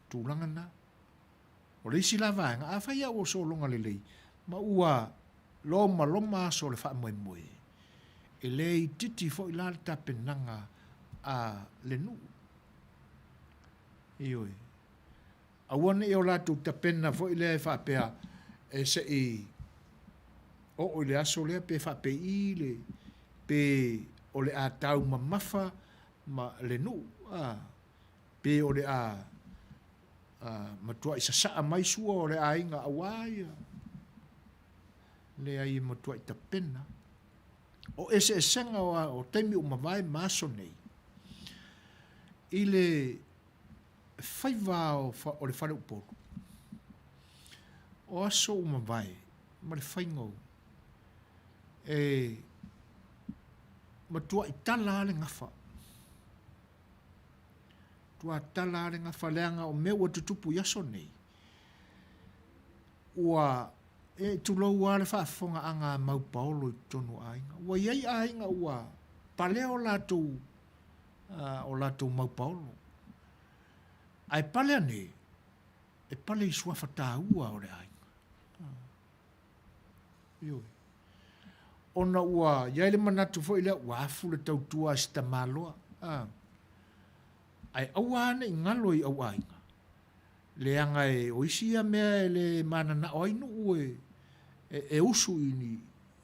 Tulaga na. O le isi la vaega, afai lava ua sologa lelei ma ua lomaloma aso o le faamoemoe, e le itiiti foi la le tapenaga a le nuu. Ioe. Aua ne i o latou tapena foi lea e faapea e se i oo i le aso lea pe faapei le pe o le a taumamafa ma le nuu, a, pe o le a matuai sasaa mai sua o le aiga aua ia. Leai e matuai tapena. O eseesega o taimi ua mavae ma aso nei, i le faiva o le fale Upolu, o aso ua mavae ma le faiga o, e matuai tala lava le gafa. Matua tala lava le gafa leaga o mea ua tutupu i aso nei, ua, e tulou lava le faafofogaaga a maupaolo i totonu o aiga. Ua i ai aiga ua palea o latou, o latou maupaolo. Ae pale ane, e pale i suafa taua o le aiga. Ioe. Ona ua i ai le manatu foi lea, ua afu le tautua a si tamaloa. Ae aua lava ne i galo i au aiga, leaga o isi ia mea e le mananao ai nuu e, e usu i ni,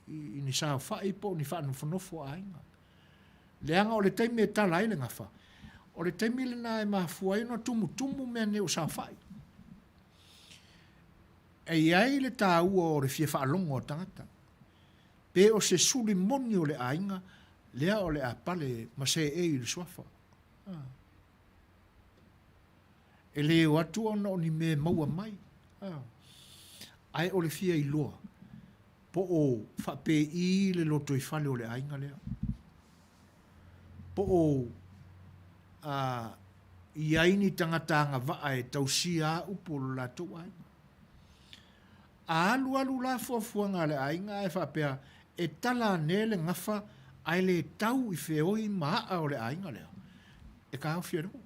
i ni saofai po o ni faanofonofo a aiga. Leaga o le taimi e tala ai le gafa, o le taimi lena e mafua ai ona tumutumu mea nei o saofai. E i ai le taua o le fia faalogo a tagata, pe o se suli moni o le aiga lea o le a pale ma seei i le suafa. E le o atu ona o ni mea e maua mai, ae o le fia iloa po o faapei le lotoifale o le aiga lea, po o i ai ni tagata agavaa e tausia a upu o lo latou aiga. A alualu la fuafuaga a le aiga ae faapea e tala ane le gafa ae le tau i feoi ma aa o le aiga lea, e taofi e le nuu.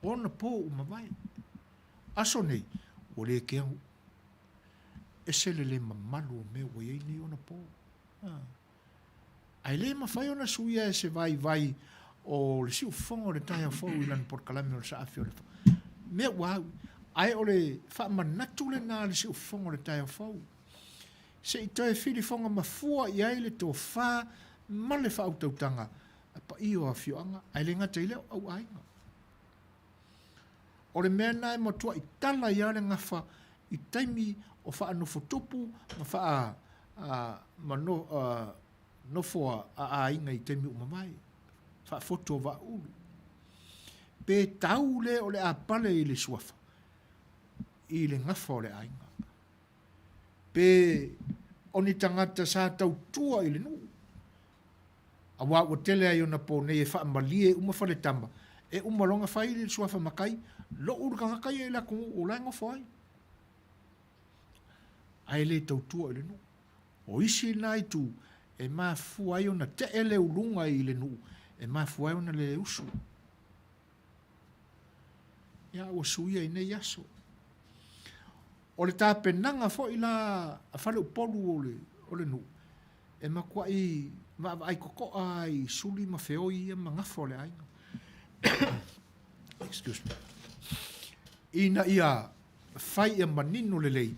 Ona po ua mavae. Aso nei, ua le kea nuu. Ese le le mamalu o mea ua i ai nei ona po. Ae le mafai ona suia e se vaivai o le siufofoga o le taeao fou i lana polokalame o le Saafi o le mea ua au. Ae o le faamanatu lena a le siufofoga o le taeao fou. Se i toe filifoga mafua i ai le tofa ma le faautautaga a paia o afioaga, ae le gata i lea o au aiga. O le mea lena e matuai tala ai lava le gafa i taimi o faanofotupu ma faa ma no, nofo a aiga i taimi ua mavae, faafoto o vaaulu. Pe tau le o le a pale i le suafa i le gafa o le aiga. Pe o ni tagata sa tautua i le nuu Aua ua tele ai ona po nei e faamalie uma faletama, e uma loa ona fai le suafa matai, lou le tagata ia i le atunuu o la e nofo ai. Ae le tautua i le nuu. O isi na itu e mafua ai ona tee le uluga i le nuu, e mafua ai ona le usu. Ia, ua suia i nei aso. O le tapenaga foi la a faleupolu o le, o le nuu, e matuai vaavaai totoa i suli ma feoi ia ma gafa o le aiga. Excuse me. Ina ia fai ia manino lelei,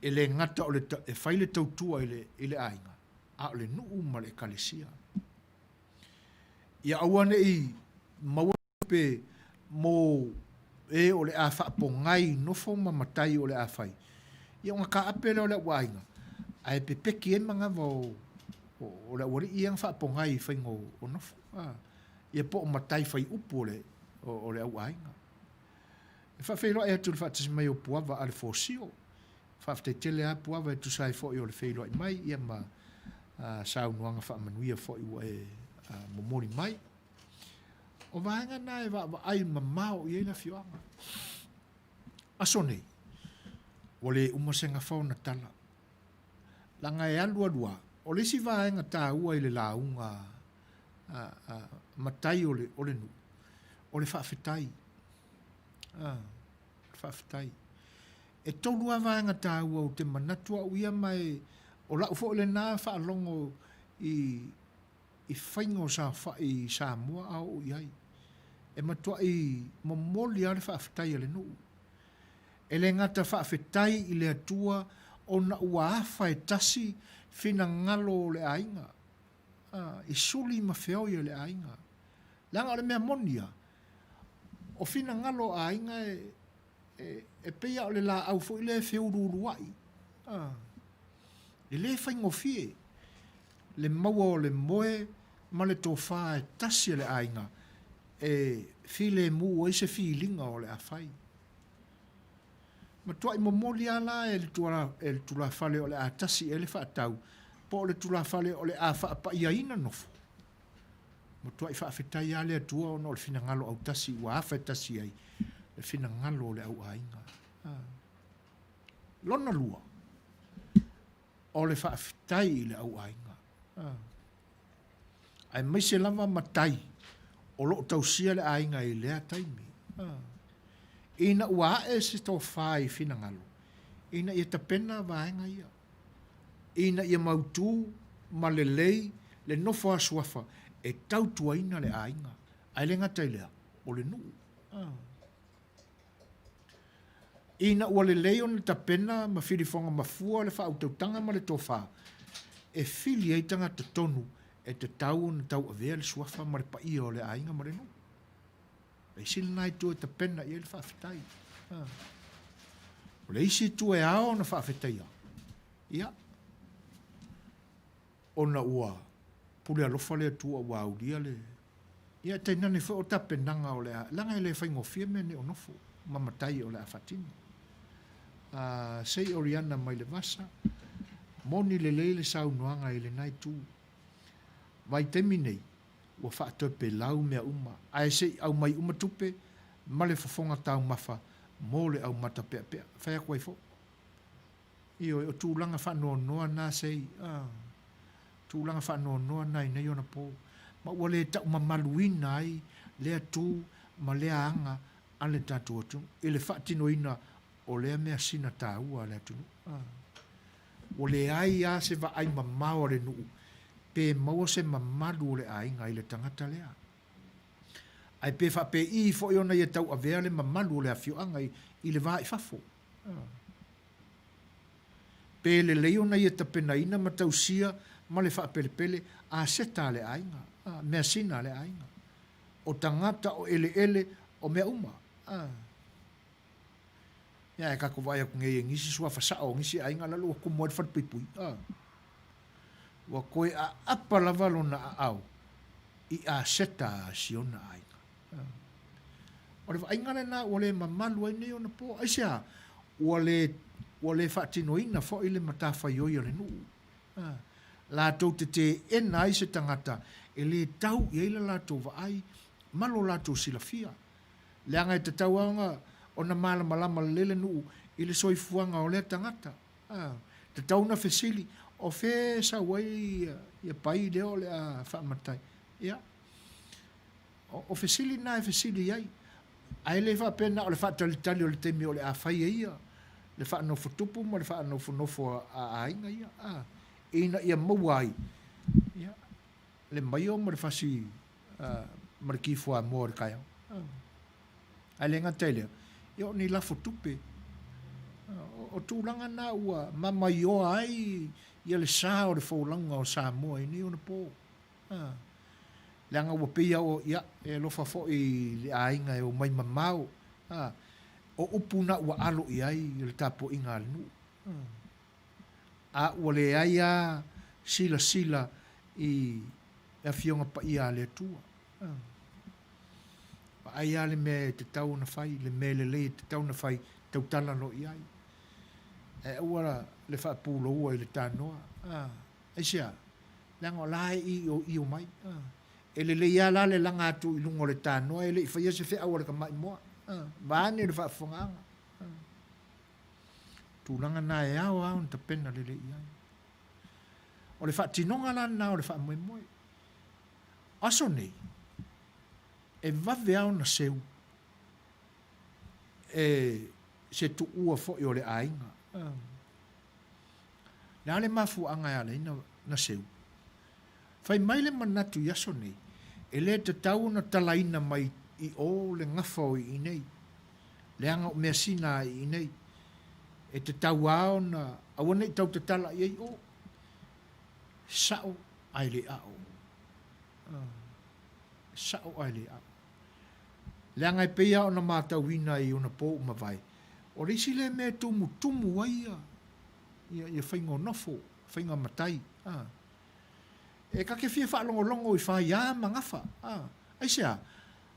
e le gata o le, e fai le tautua i le, i le aiga, a o le nuu ma le ekalesia. Ia aua ne i maua tupe mo e o le a faapogai nofo ma matai o le a fai, ia ona taape lea o le auaiga, ae pepeki ai manava o, o, o le aualii ia na faapogai i faiga o, o nofo. A, ia po o matai fai upu o le, o, o le auaiga. E faafeiloai atu i le faatasi mai o Puava Alefosio. Faafetai tele lava Puava e tusa ai foi o le feiloai mai ia ma a, saunoaga faamanuia foi ua e a, momoli mai. O vaega na e vaavaai mamao i ai le afioaga. Aso nei, ua le uma se gafa ona tala. Leaga e alu alu lava, o le isi vaega taua i le lauga a, a, matai o le, o le nuu, o le faafetai. A, o le faafetai. E tolu lava vaega taua ou te manatu au ia ma e, o lau foi lena faalogo i, i faiga o saofai i Samoa a oo i ai. E matuai momoli lava le faafetai a le nuu. E le gata faafetai i le Atua ona ua afa e tasi finagalo o le aiga, a, i suli ma feoi e le aiga. Leaga o le mea moni lava, o finagalo o aiga e, e, e pei lava o le laau foi lea e feuluuluai. A, e le faigofie le maua o le moe ma le tofa e tasi a le aiga e filemu ai se filiga o le a fai. Matuai momoli lava la e le e le tulafale o le a tasi i ai le faatau, po o le tulafale o le a faapaiaina nofo. Matuai faafetai lava le Atua ona o le finagalo autasi ua afa e tasi ai le finagalo o le au aiga. Lona lua, o le faafetai i le au aiga. Aemaise lava matai o lo o tausia le aiga i lea taimi. Ina ua ae se tofa i finagalo, ina ia tapena vaega ia, ina ia mautu ma lelei le nofo a suafa e tautuaina le aiga, ae le gata i lea, o le nuu. Ina ua lelei ona tapena ma filifoga mafua le faautautaga ma le tofa, e fili ai tagata tonu e tatau ona tauavea le suafa ma le paia o le aiga ma le nuu. O le isi lena itu e tapena i ai le faafetai. O le isi itu e ao ona faafetaia, ia, ona ua pule alofa le Atua ua aulia le... Ia tainane foi o tapenaga o le a... leaga e le faigofie mea nei o nofo ma matai o le a faatino. Se i Oriana mai le vasa, moni lelei le saunoaga i lena itu. Vaitaimi nei, ua faatoepelau mea uma, ae se i aumai uma tupe ma le fofoga taumafa mo le au matapeapea. Fai atu ai foi. Ioe, o tulaga faanoanoa na sei, tulaga faanoanoa na i nei ona po, ma ua le taumamaluina ai lea tu ma lea aga a le tatou atunuu i le faatinoina o lea measina taua a le atunuu. Ua leai lava se vaai mamao a le nuu pe maua se mamalu o le aiga i le tagata lea. Ae pe faapei foi ona ia tauavea le mamalu o le afioaga i le va i fafo. Pe lelei ona ia tapenaina ma tausia ma le faapelepele aseta a le aiga, measina a le aiga. O tagata, o eleele, o mea uma. Ia ae tatou vaai atu nei i nisi suafa sao o nisi aiga lale ua tumu ai le falepuipui. Ua toe aapa lava lona aao i aseta a si ona aiga. O le vaaiga lena ua le mamalu ai nei ona po. Aisea? Ua le, ua le faatinoina foi le matafaioi a le nuu. Latou te teena ai se tagata e le tau i ai le latou vaai ma lo latou silafia. Leaga e tatau lava ona malamalama lelei le nuu i le soifuaga o lea tagata. Tatau ona fesili, o fea e sau ai ia pai lea o le a faamatai? Ia, o fesili na e fesili ai. Ae le faapea na o le faatalitali o le taimi o le a fai ai ia le faanofotupu ma le faanofonofo a aiga ia, ina ia maua ai ia, le maio ma le fasi ma le ki fuamoa o le taeao. Ae le gata i lea, ia o ni lafo tupe. O tulaga na ua mamaioa ai ia le sa o le folauga o Samoa i nei ona po. Leaga ua pei o, ia, e alofa foi i le aiga e omai mamao. O upu na ua alo i ai le tapuaiga a le nuu. A ua leai lava silasila i Afioga Paia a le Atua. Vaai lava le mea e tatau ona fai, le mea lelei e tatau ona fai, tautala loa i ai. Ae aua le faapulou i le tanoa. Aisea? Leaga o la e ioio mai. E lelei lava la le laga atu i luga o le tanoa e le i faia se feau a le tamaimoa. Vaeane le faafofogaaga. Tulaga na e ao lava ona tapena lelei i ai. O le faatinoga la lena o le faamoemoe. O aso nei, e vave lava ona seu e se tuua foi o le aiga. Le a le mafuaaga e ala ai na seu? Fai mai le manatu i aso nei, e le tatau ona talaina mai i o le gafa o i nei, leaga o measina a i nei. E tatau lava ona aua ne i tau tatala i ai o. Sao ae le ao. Sao ae le ao. Leaga e pei lava ona matauina i ona po ua mavae, o le isi lea mea e tumutumu ai ia, ia faiga o nofo, faiga matai. A. E ta te fia faalogologo i faia ma gafa. A. Aisea?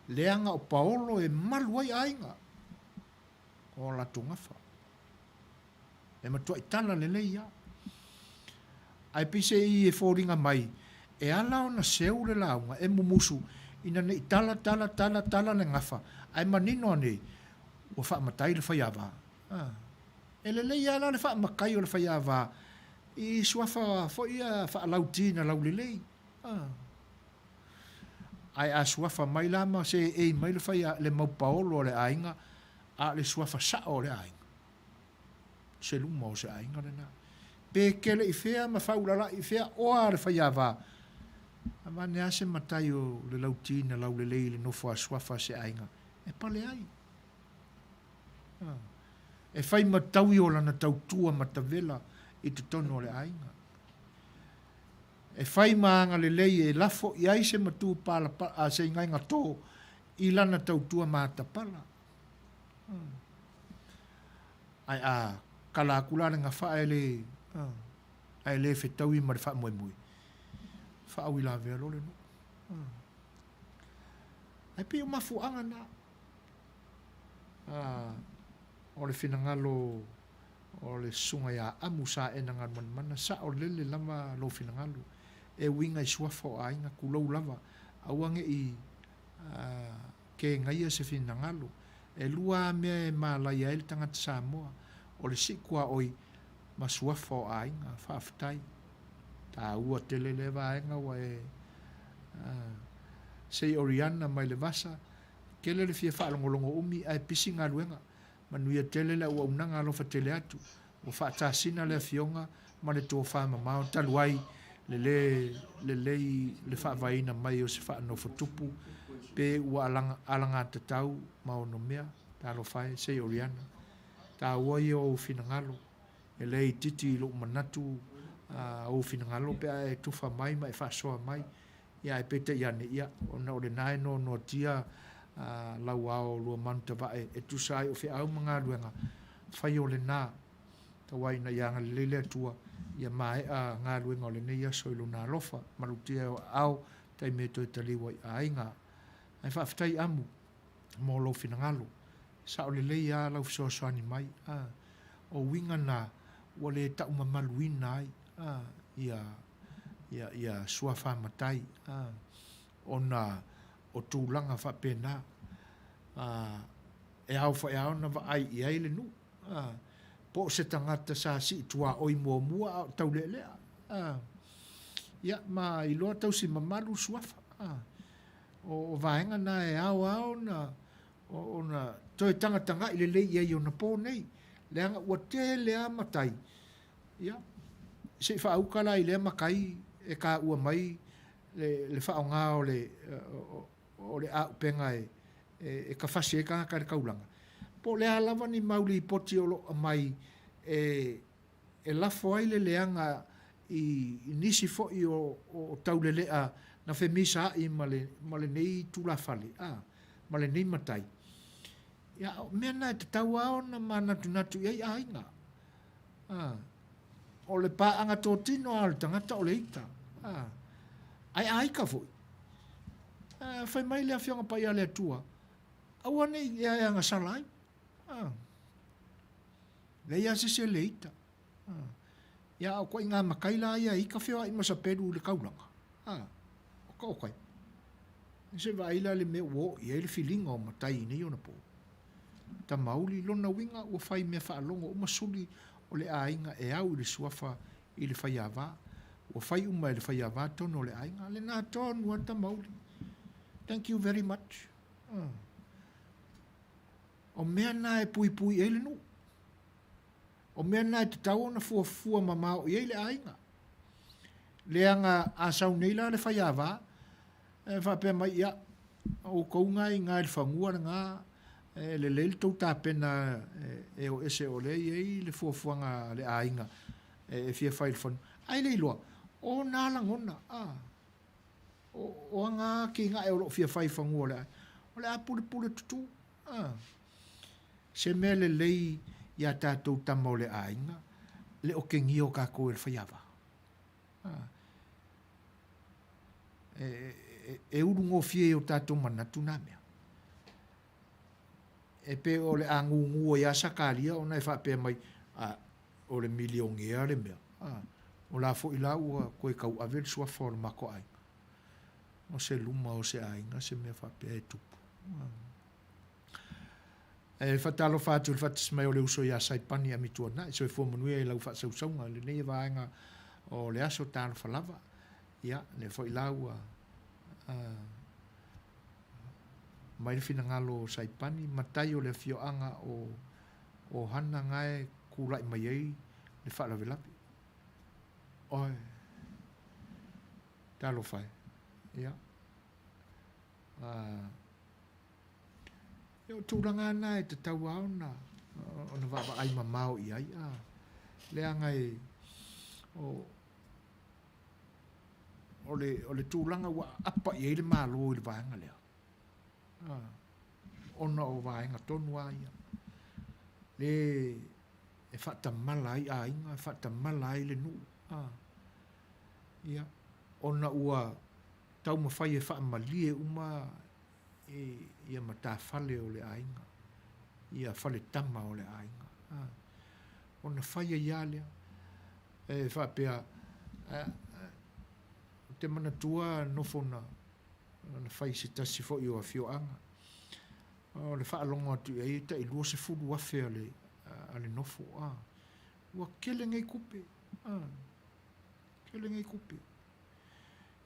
Leaga o paolo e malu ai aiga o latou gafa. E matuai tala lelei lava. Ae pei se i e foliga mai, E ala ona seu le lauga e mumusu ina ne i tala tala tala tala le gafa ae manino ane ua faamatai le faiava. A. E lelei lava la le faamatai o le faiava i suafa foi ia faalauti na laulelei. A. Ae a suafa mai la ma seei mai le faia, le mau paolo a le aiga, a o le suafa sao o le aiga, se luma o se aiga lena. Pe kele i fea ma faulalai i fea oa a le faiava, avane lava se matai o le lauti na laulelei i le nofo a suafa a se aiga e pale ai. A. E fai ma taui o lana tautua matavela i totonu o le aiga. E fai ma agalelei e lafo i ai se matu palapala, a se igaiga tō i lana tautua matapala. Ae a kala aku la le gafa ae le, ae le fetaui ma le faamoemoe, faauilavea loa le nuu. Ae pei o mafuaaga na. O le finagalo o le Susuga ia Amu Saena Galumalemana, saolele lava lou finagalo e uiga i suafa o aiga, tulou lava, aua ne i kegaia se finagalo. E lua lava mea e malaia ai le tagata Samoa, o le sii tuaoi ma suafa o aiga. Faafetai. Taua tele lea vaega ua e se i Oriana mai le vasa, tele le fia faalogologo umi ae pisi galuega. Manuia tele le auaunaga alofa tele atu. Ua faatasina le Afioga ma le tofa mamao talu ai le le lelei le faavaeina mai o se faanofotupu pe ua alagatatau ma onomea. Talofa e, sei Oriana. Taua ia o ou finagalo. E le itiiti i lou manatu ou finagalo pe a e tufa mai ma e faasoa mai. Ia ae peitai ane, ia, ona o lena e noanoatia lau ao luamanutavae e tusa ai o feau ma galuega, fai o lena, tau ai ina ia agalelei le Atua, ia maea galuega o lenei aso i Lona alofa, malutia e o aao, taimi e toe taliu ai i aiga. Ae faafetai Amu mo lou finagalo. Sao lelei lava lau fesoasoani mai. A, o uiga na ua le taumamaluina ai, a, ia ia, ia suafa matai, a, ona o tulaga faapena, a, e ao foi lava ona vaai i ai le nuu, a, po o se tagata sa sii tuaoi muamua a o taulealea, a, ia, ma iloa tausi mamalu suafa, a, o, o vaega na e ao lava ona, ona toe tagatagai lelei i ai i ona po nei, leaga ua tele lava matai Ia, se i faauka la i lea matai e taua mai le faaaoga o le, o le aupega e tafasi ai tagata i le taulaga, po o le a lava ni mau lipoti o lo o aumai e lafo ai le leaga i nisi foi o taulelea na femisaai ma lenei tulafale, ma lenei matai. Ia, o mea na e tatau lava ona manatunatu i ai aiga. A, o le paaga totino lava o le tagata o le ita. A, ae a ita foi, a, fai mai le Afioga Paia a le Atua, aua ne i ea e agasala ai. A, leai lava se isi e le ita. A, ia a o ituaiga matai la ia e ita feoai ma sapelu i le taulaga. A, o ka okai. Se vaai la le mea ua oo i ai le filiga o matai i nei ona po. Tamauli, lona uiga ua fai mea faalogo uma suli o le aiga e au i le suafa i le faiava. Ua fai uma e le faiava tonu o le aiga. Lena tonu a Tamauli. Thank you very much. O mea na e puipui ai le nuu. O mea na e tatau ona fuafua mamao i ai le aiga. Leaga a sau nei la le faiava, e faapea mai, ia, o outou na i ina i le fanua lena, e lelei le tou tapena e o ese o lea e i ai le fuafuaga a le aiga e fia fai i le fanua. Ae le iloa, o na lagona, a, o aga atinae o lo o fia fai i fanua o le aiga, o le a pulepule tutū. A, se mea lelei iā tatou tama o le aiga, le okegia o tatou e le faiava. A, e, e, e ulugofie i o tatou manatu nā mea. E pei o le a gūgū ai lava Sakaria ona e faapea mai, a, o le milionea le mea. A, O la foi la ua toe tauave le suafa o le matou aiga. O se luma o se aiga se mea faapea e tupu. E faatalofa atu i le faatasi mai o le uso ia Saipani Amituanai, soifua manuia i lau faasausauga i lenei vaega o le aso talofa lava. Ia, lea foi la ua mai le finagalo o Saipani, matai o le afioaga o Ohana na e tulai mai ai le faalavelave. Oi, talofa e. Ia. Ia o tulaga lava na e tatau lava ona ona vaavaai mamao i ai, a, leaga e, o, o le, o le tulaga ua aapa i ai le Malo i le vaega lea, a, ona o vaega tonu lava ia, le e faatamala ai aiga, e faatamala ai le nuu, a, ia, ona ua taumafai e faamalie uma ia matafale o le aiga, ia faletama o le aiga, ona fai ai lava lea. E faapea, ou te manatua nofo na fai i se tasi foi o afioaga, o le faalogo atu i ai e tai $20,000 a le nofo. Ua tele nei tupe, tele nei tupe.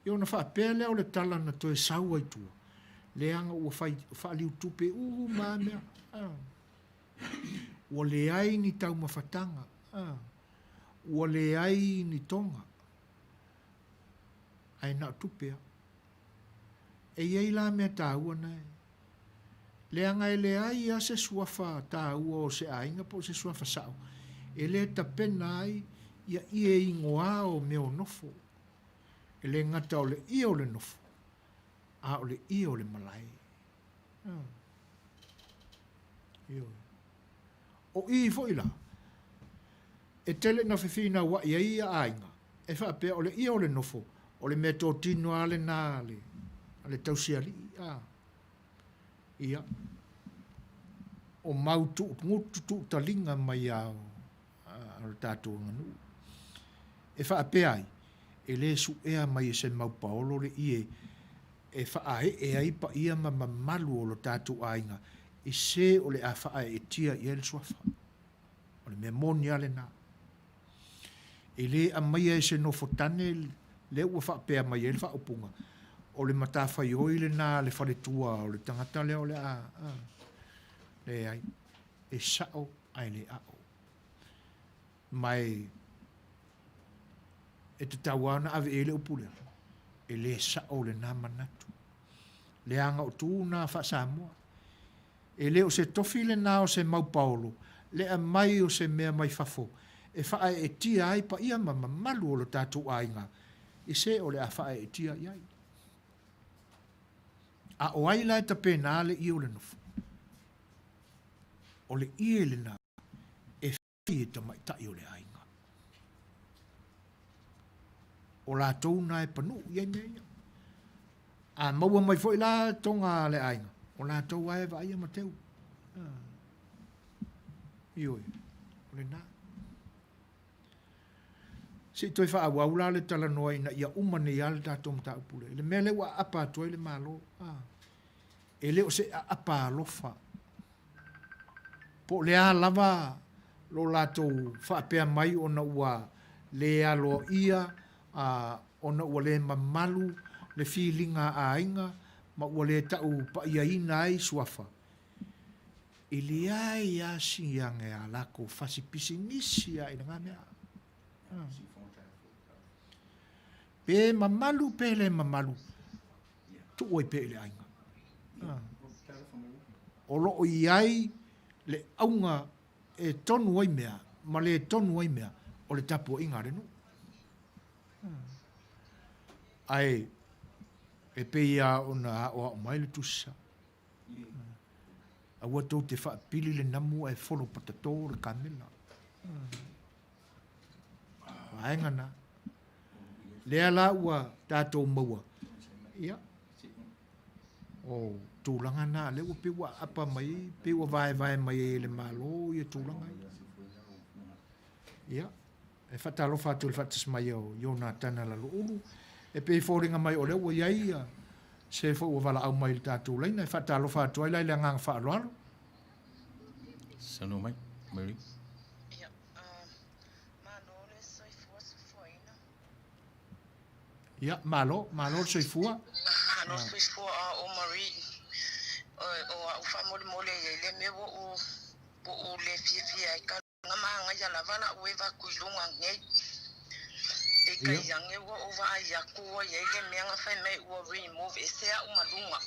Ia ona faapea lea o le tala na toe sau ai tua, leaga ua fai, faaliutupe uma lava mea. Ua leai ni taumafataga, ua leai ni toga, ae na o tupe lava. E i ai la mea taua na e, leaga e leai lava se suafa taua o se aiga po o se suafa sao e le tapena ai ia ie igoa o mea o nofo. E le gata o le ie o le nofo, a o le ie o le malae. Ioe. O i foi la, e tele ina fefinauai ai ia aiga, e faapea o le ie o le nofo, o le meatotino lava lena a le, a le tausialii. A. Ia, o mau tuugutu tuutaliga mai lava o le tatou aganuu. E faapea ai, e le suea mai e se mau paolo le ie e faaee ai paia ma mamalu o lo tatou aiga i se o le a faaeetia i ai le suafa. O le mea moni lava lena. E le aumaia e se nofotane lea ua faapea mai ai le faaupuga, o le matafaioi lena a le faletua o le tagata lea o le a... Leai, e sao ae le ao. Ma e, e tatau lava ona ave i ai le upu lea, e le sao lena manatu. Leaga o tu na faa-Samoa. E le o se tofi lena o se mau paolo, le aumai o se mea mai fafo e faaeetia ai paia ma mamalu o lo tatou aiga i se o le a faaeetia i ai. A o ai la e tapena le ie o le nofo? O le ie lena e fai e tamaitai o le aiga. O latou na e panuu i ai mea ia. A maua mai foi la toga a le aiga, o latou lava e vaaia ma teu. Ioe, o lena. Se i toe faaauau la le talanoa ina ia uma nei lava le tatou mataupu lea. I le mea lea ua aapa atu ai le Malo, e le o se aapa alofa. Po o le a lava lo latou faapea mai ona ua le aloaia, ona ua le mamalu le filiga a aiga ma ua le tau pa'iaina ai suafa, e leai lava si age a lakou fasi pisinisi lava i lena mea. Pe mamalu pe le mamalu, tuu ai pea i le aiga. O lo o i ai le auga e tonu ai mea ma le tonu ai mea o le tapuaiga a le nuu. Ae e pei lava ona aoao mai le Tusi Sao, aua tou te faapili le namu ae folo patato le kamela. Vaega na. Lea la ua tatou maua, ia, o tulaga na, lea ua pei ua aapa mai, pei ua vaevae mai ai e le Malo ia tulaga ia. Ia. E faatalofa atu i le faatasi mai o Ionatana Laloulu. E pei e foliga mai o lea ua i ai se foi ua valaau mai i le tatou laina. E faatalofa atu ai la i le agaga faaaloalo. Saunoa mai, Marie. Ia, malo le soifua sofuaina. Ia, malo, malo le soifua. Malo le soifua o Marie. O au faamolemole e i ai le mea ua ou le fiafia ai ka Nga magaia lava la'u eva aku i luga nei. Peitai ane ua ou vaai aku ua i ai le mea na fai mai ua remove ese a'u ma luga.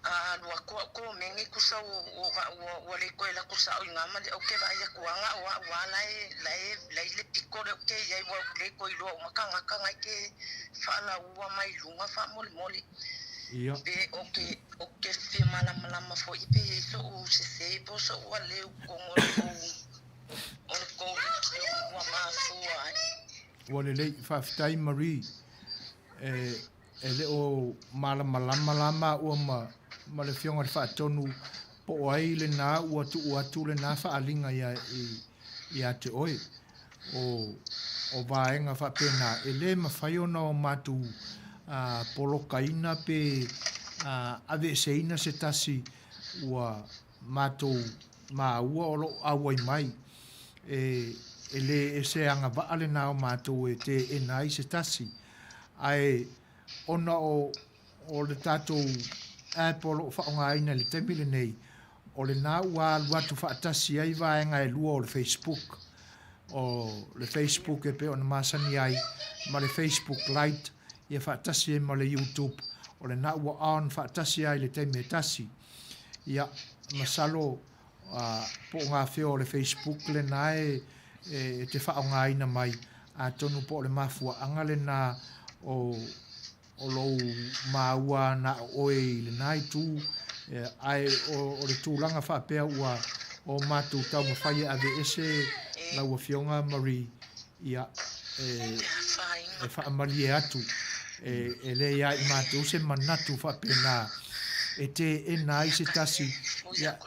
A alu atu a'u komeni tusa ua le toe alu atu sa'o i ina ma le ou te vaai atu a na o a'u a la e la e la e i le pito lea ou te i ai ua ou le toe iloa uma tagata na e te faalaua mai luga faamolemole. Pe ou te Ou te fia malamalama foi pe i ai soʻu sese po o soʻu aleu tonu o le kou o le kou lekiō ua mafua ai. Ua lelei, faafetai Marie. E, e le o malamalama la maua ma, ma le Afioga i le Faatonu po o ai lena ua tuu atu lena faaaliga ia, i, ia te oe. O, o vaega faapena, e le mafai ona o matou polokaina pe aveeseina se tasi ua matou maua o lo o auai mai. E, e le ese agavaa lena o matou e teena ai se tasi. Ae ona o, o le tatou app o lo o faaaogaina i le taimi lenei, O lena ua alu atu faatasi ai vaega e lua o le Facebook, o le Facebook e pei ona masani ai ma le Facebook Lite, ia faatasi ai ma le YouTube. O lena ua on faatasi ai i le taimi e tasi. Ia, masalo po o gafea o le Facebook lena e, e te faaaogaina mai, atonu po o le mafuaaga lena o o lou maua na o oe i lena itu, ae o le tulaga faapea ua o matou taumafai e aveese lau Afioga Marie, ia, e faamalie atu, e leai lava i matou se manatu faapena e teena ai se tasi, ia.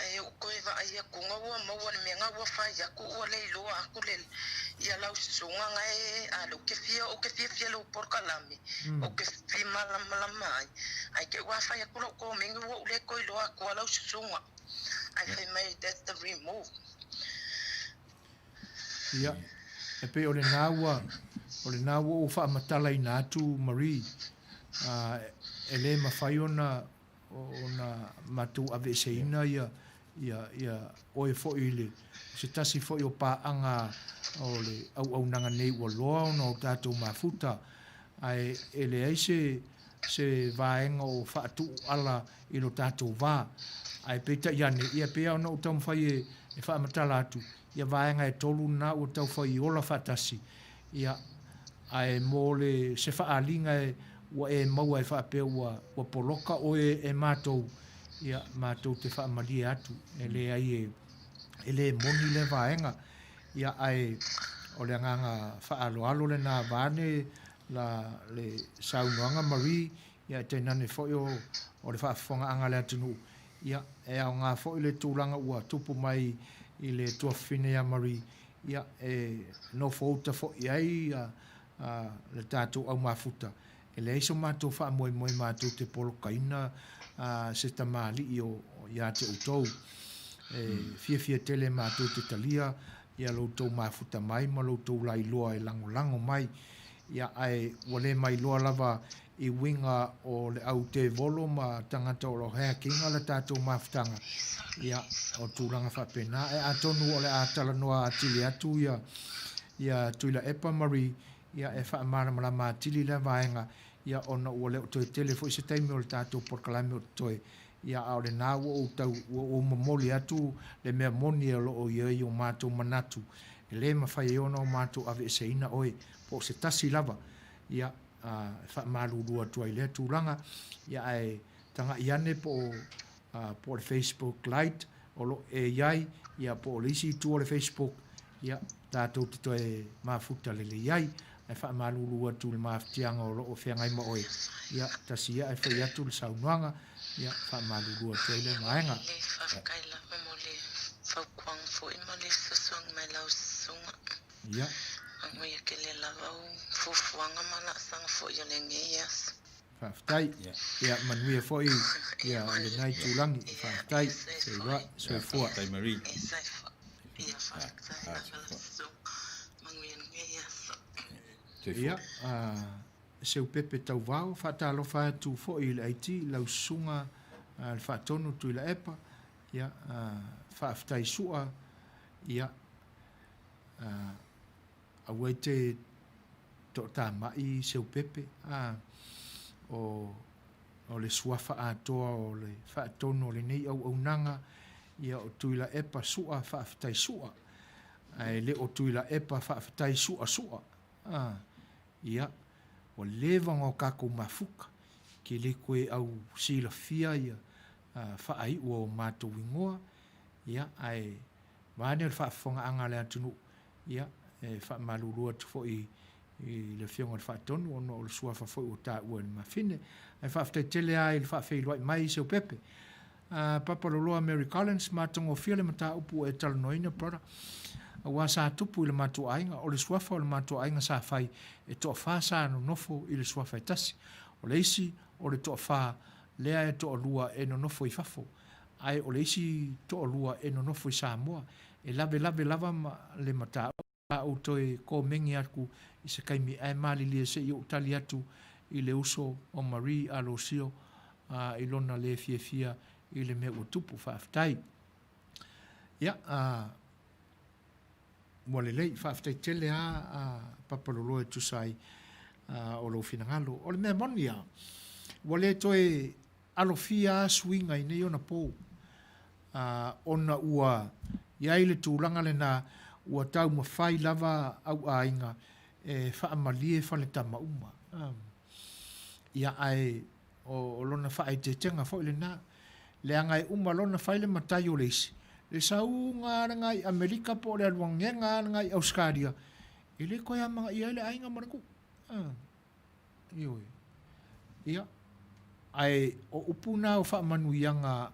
Ae ou toe vaai atu na ua maua le mea na ua fai atu ua le iloa atu le ia lau susuga na e a le ou te fia ou te fiafia i lou polokalame ou te fia malamalama ai ae te ua fai atu lau komeni ua ou le toe iloa atua lau susuga ae fai mai that's the remove. Ia, e pei o lena ua, o lena ua ou faamatalaina atu Marie, e le mafai ona ona matou aveeseina ia, ia, ia oe foi i le, se tasi foi o paaga o le auaunaga nei ua loa ona o tatou mafuta, ae e leai se, se vaega o faatuuala i lo tatou va. Ae peitai ane, ia pei lava ona ou taumafai e, e faamatala atu, ia vaega e tolu na ua taufai ola faatasi, Ia, ae mo le, se faaaliga e, ua e maua e faapea ua, ua poloka oe e matou, ia, matou te faamalie atu, e leai e, e le moni lea vaega. Ia, ae o le agaga faaaloalo lena vaeane la, le saunoaga Marie, ia, e tainane foi o, o le faafofogaaga a le atunuu, ia, e aoga foi le tulaga ua tupu mai i le tuafafine ia Marie, Ia, e nofouta foi i ai le tatou au mafuta, e leai so matou faamoemoe matou te polokaina se tamalii ia te outou. E fiafia tele matou te talia ia lo outou mafuta mai ma lo outou lailoa e lagolago mai. Ia, ae ua le mailoa lava i uiga o le au tevolo ma tagata o lo o hack ina le tatou mafutaga, ia, o tulaga faapena. Ae atonu o le a talanoa atili atu ia, ia Tuilaepa Marie, ia, e faamalamalama atili lea vaega, ia, ona ua le o toe tele foi se taimi o le tatou polokalame o totoe, ia, a o lena ua ou tau, ua ou momoli atu le mea moni o lo o i ai o matou manatu, e le mafai ai ona o matou aveeseina oe, po o se tasi lava, ia, e faamalulu atu ai i lea tulaga, ia ae tagai ane po o, po o le Facebook Lite o lo o e i ai, ia po o le isi itu o le Facebook, ia tatou te toe mafuta lelei ai. Ae faamalulu atu i le mafatiaga o lo o feagai ma oe, ia, tasi ia ae fai atu le saunoaga, ia, faamalulu atu ai lea vaega. Lelei, faafetai lava mo le fautuaga foi ma le fesoasoani mai lau susuga. Ia. Manuia tele lava au fuafuaga ma laasaga foi o lenei aso. Faafetai. Ia, manuia foi ia lena itulagi. Faafetai. Feiloai. Soifua. Faafetai Marie. Ia, faafetai lava lau susuga. Manuia lenei aso. Ia, Seupepe Tauvao, faatalofa atu foi i le IT, lau susuga le Faatonu Tuilaepa. Ia, faafetai Sua. Ia, aua e te toatamai Seupepe, a, o, o le suafa atoa o le faatonu o lenei auaunaga, ia o Tuilaepa Sua faafetai Sua, ae le o Tuilaepa faafetai Sua Sua, a, ia, ua leva ona o tatou mafuta, ke le toe au silafia ia faaiu o matou igoa, ia, ae vaeane le faafofogaaga a le atunuu, Ia, e faamalulu atu foi i le Afioga i le Faatonu ona o le suafa foi ua taua e le mafine. Ae faafetai tele lava i le faafeiloai mai Seupepe. Papaloloa Mary Collins, matagofie le mataupu ua e talanoaina brother. Aua sa tupu i le matou aiga, o le suafa o le matou aiga sa fai, e toafa sa nonofo i le suafa e tasi. O le isi o le toafa lea e toalua e nonofo i fafo, ae o le isi toalua e nonofo i Samoa. E lavelave lava le mataupu a ou toe komeni atu i se taimi ae malilie se i ou tali atu i le uso o Marie Alosio i lona le fiafia i le mea ua tupu. Faafetai. Ia, ua lelei. Faafetai tele lava Papaloloa e tusa ai o lou finagalo. O le mea moni lava, ua le toe alofia lava suiga i nei ona pou. ona ua i ai le tulaga lena ua taumafai lava au aiga e faamalie faletama uma. Ia ae o lona faaeteetega foi lena, leaga e uma lona fai le matai o le isi, le sauga lava lena i Amerika po o le aluagega lava lena i Ausetalia, e le toe amanaia ai le aiga ma le nuu. Ioe. Ia, ae o upu na o faamanuiaga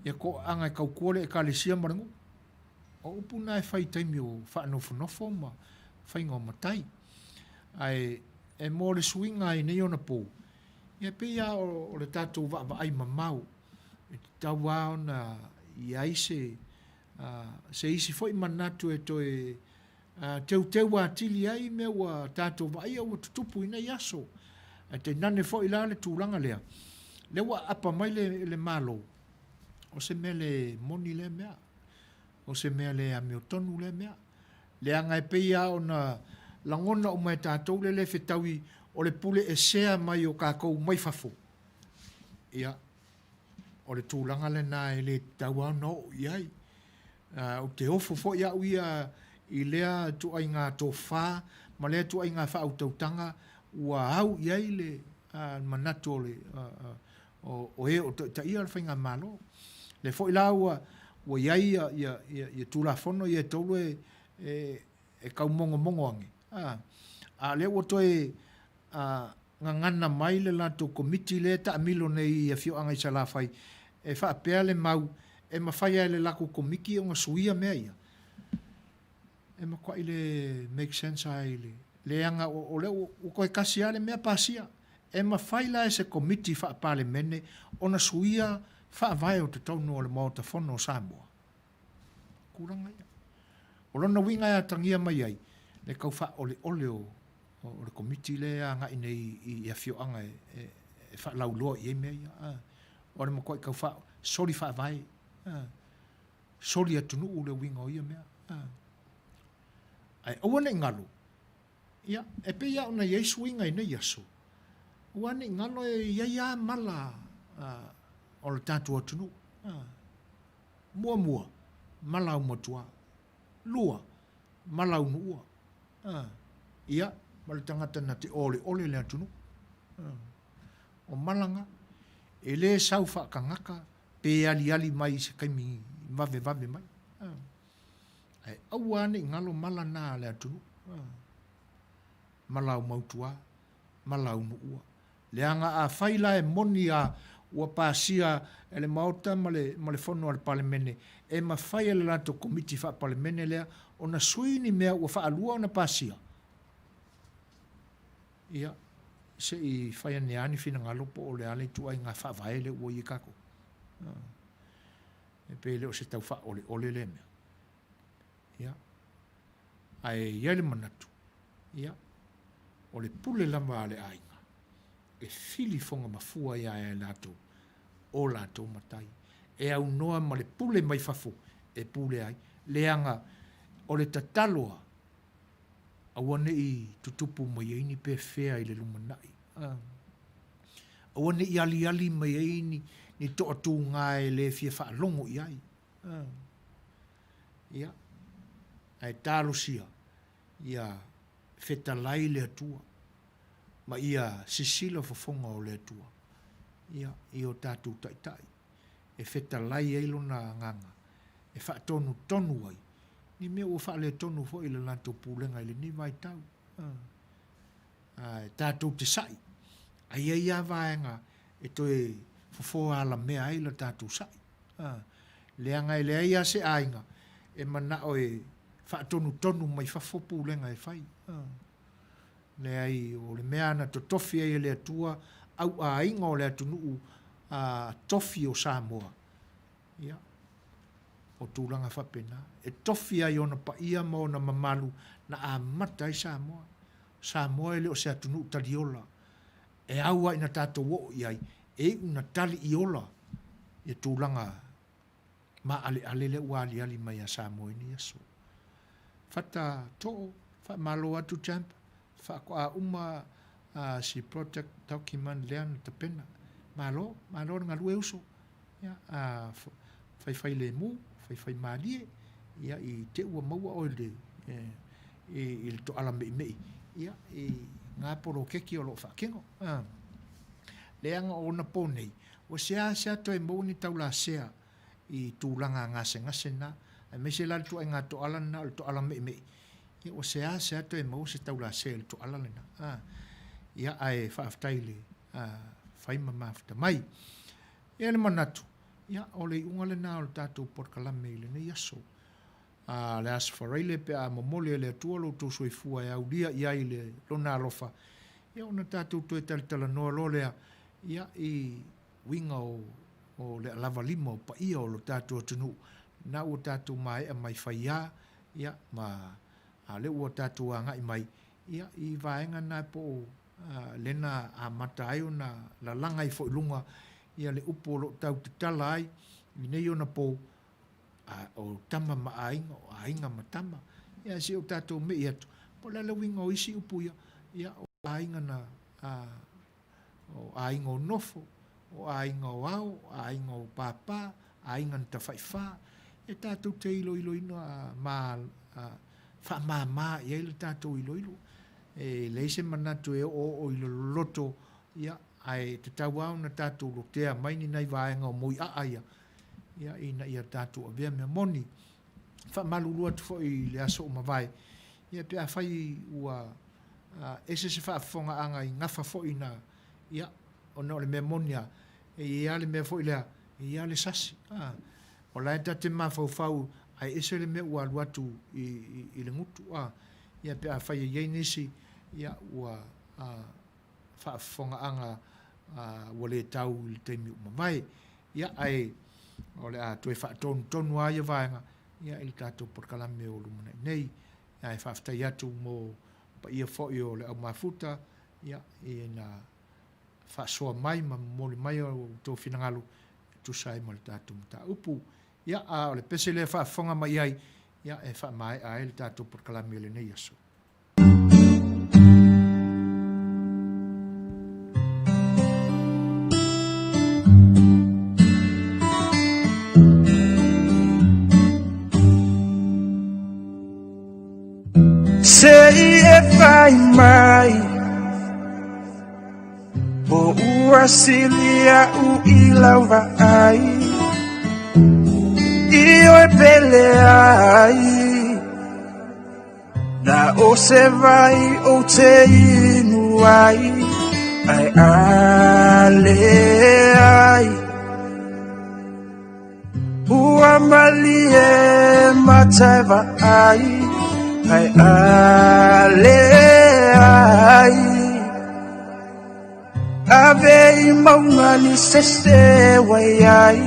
ia toaaga e tautua le Ekalesia ma le nuu. O upu na e fai i taimi o faanofonofo ma faiga o matai. Ae e mo le suiga i nei ona pou, ia e pei lava o le tatou vaavaai mamao, e tatau lava ona i ai se, se isi foi manatu e toe teuteu atili ai mea ua tatou vaaia ua tutupu i nei aso. Ae tainane foi la le tulaga lea, lea ua aapa mai le, le Malo, o se mea le moni lea mea, o se mea le amiotonu lea mea. Leaga e pei lava ona lagona uma e tatou le le fetaui o le pule esea mai o tatou mai fafo. Ia, o le tulaga lena e le tatau lava ona oo i ai. Ou te ofo foi au ia i lea ituaiga tofa ma lea ituaiga faautautaga ua au i ai le manatu o le o e o taitaia le faigamalo. Lea foi la ua ua i ai ia Tulafono ia e toulu e e tau mogomogo ane, a o lea ua toe gagana mai le latou Komiti lea e taamilo nei i afioaga i Salafai e faapea le mau e mafai lava e le latou Komiti ona suia mea ia. E matuai le make sense lava i le leaga o lea ua toe tasi lava le mea pasia. E mafai la e se Komiti Faa-Palemene ona suia faavae o totonu o le Maota Fono o Samoa? Tulaga ia. O lona uiga e atagia mai ai le tau faaoleole o o le Komiti lea e agai nei i afioaga e faalauiloa i ai mea ia. O le matuai tau faa, soli faavae, soli atunuu le uiga o ia mea. Ae aua ne i galo, ia, e pei lava ona i ai suiga i nei aso, aua ne i galo e i ai lava mala o le tatou atunuu. Muamua, mala aumatua. Lua, mala aunuua. Ia, ma le tagata na te oleole le atunuu. O mala na, e le sau faatagata pe aliali mai i se taimi vavevave mai. Ae aua lava ne i galo mala na a le atunuu. ma lau mautuā, ma lau nuua. Leaga afai la e moni a ua pasia e le Maota ma le ma le Fono a le Palemene, e mafai e le latou Komiti Faa-Palemene lea ona sui ni mea ua faalua ona pasia, ia, se i fai ane lava ni finagalo po o le a le ituaiga faavae lea ua i ai tatou. E pei e le o se tau faaoleole lea mea. Ia, ae i ai le manatu, ia, o le pule lava a le aiga, e fili foga mafua ai lava e latou o latou matai, e aunoa ma le pule mai fafo e pule ai, leaga o le tatalo a, aua ne i tutupu mai ai ni pefea i le lumanai, aua ne i aliali mai ai ni toatuga e le fia faalogo i ai. Ia, ae talosia ia fetalai le Atua ma ia sisila fofoga o le Atua, ia, i o tatou taitai, e fetalai ai Lona Agaga e faatonutonu ai ni mea ua faaletonu foi i le latou pulega i lenei vaitau. Ae tatou te sa'i, a i ai lava vaega e toe fofo alamea ai le tatou sa'i. Leaga e leai lava se aiga e manao e faatonutonu mai fafo pulega e fai. Leai, o le mea na totofi ai e le Atua auaiga o le atunuu a tofi o Samoa, ia, o tulaga faapena. E tofi ai ona paia ma ona mamalu na amata ai Samoa. Samoa e le o se atunuu taliola. E au lava ina tatou oo i ai, e iu ina tali i ola ia tulaga maaleale lea ua aliali mai ia Samoa i nei aso. Fata Too, Faamalo atu Champ, faatoa uma si project document lea na tapena. Malo, malo le galue uso. Ia, a faifai lemu, faifai malie, ia i te ua maua oe i le, i le toala meimei, ia, i ngā poloketi o lo o faatino. Leaga o ona pō nei, ua seasea toe maua ni taulasea i tulaga gasegase na, aemaise la le ituaiga toala lena o le toala meimei, ia ua seasea toe maua se taulasea i le toala lena. Ia, ae faafetai i le fai ma mafuta mai. E i ai le manatu, ia, o le iuga lena o le tatou polokalame i lenei aso. A le Aso Faraile pe a momoli e le Atua lo outou soifua e aulia i ai le Lona alofa, ia ona tatou toe talatalanoa loa lea, ia, i uiga o, o le alava lima o paia o lo tatou atunuu, na ua tatou maea mai faiā, ia, ma a o lea ua tatou agai mai, ia, i vaega na po o lea na amata ai ona lalaga ifo i luga ia le upu o lo o tau tatala ai i nei ona pō, a o tama ma aiga, o aiga ma tama. Ia, se i o tatou me'i atu, po o le a le uiga o isi upu ia, ia, o aiga na, a, o aiga o nofo, o aiga o ao, o aiga o pāpā, aiga na tafaifa, e tatou te iloiloina ma faamāmā i ai le tatou iloilo. E leai se manatu e oooo i le loloto, ia, ae tatau lava ona tatou lotea mai ni nai vaega o moiaa ia, ia, ina ia tatou avea mea moni. Faamalulu atu foi i le aso ua mavae, ia pe afai ua ese se faafofogaaga i gafa foi na, ia, ona o le mea moni lava, e i ai lava le mea foi lea, e i ai lava le sasi. A, o la e ta te mafaufau ae ese le mea ua alu atu i, i, i le gutu. A, ia pe afai e i ai nisi, ia, ua a, faafofogaaga a, ua le tau i le taimi ua mavae. Ia, ae o le a toe faatonutonu lava ia vaega, ia, i le tatou polokalame o lumanai nei. Ae faafetai atu mo paia foi o le au mafuta, ia, ina faasoa mai ma momoli mai o outou finagalo e tusa ai ma le tatou mataupu. Ia, a o le pese lea e faafofoga mai ai, ia, e faamaea ai le tatou polokalame i lenei aso. Se i e fai mai Po ua sili aʻu i lau vaai I oe pele ai. Na o se vai ou te inu ai, ai ale ai. Ua malie mataiva ai, ai ale ai. Ave i maunga ni sese wai ai.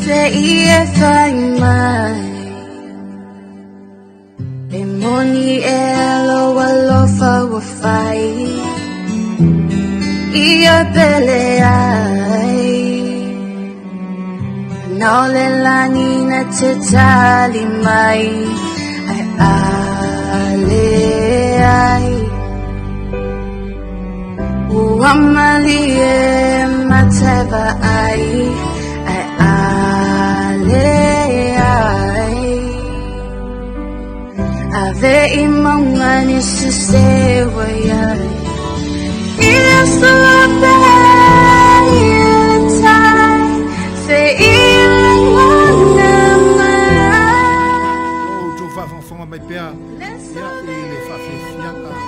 Se i e whai mai E moni e alo alofa ua whai Ia pele ai Na o le lani na te tali mai Ai ale ai Ua malie mateva ai Ai ale ai Ave i maunga ni sese wai ai Ia sua pele i le tai Fe i le ngana mai O outou faafogafoga mai pea ia i le faafiafiaga a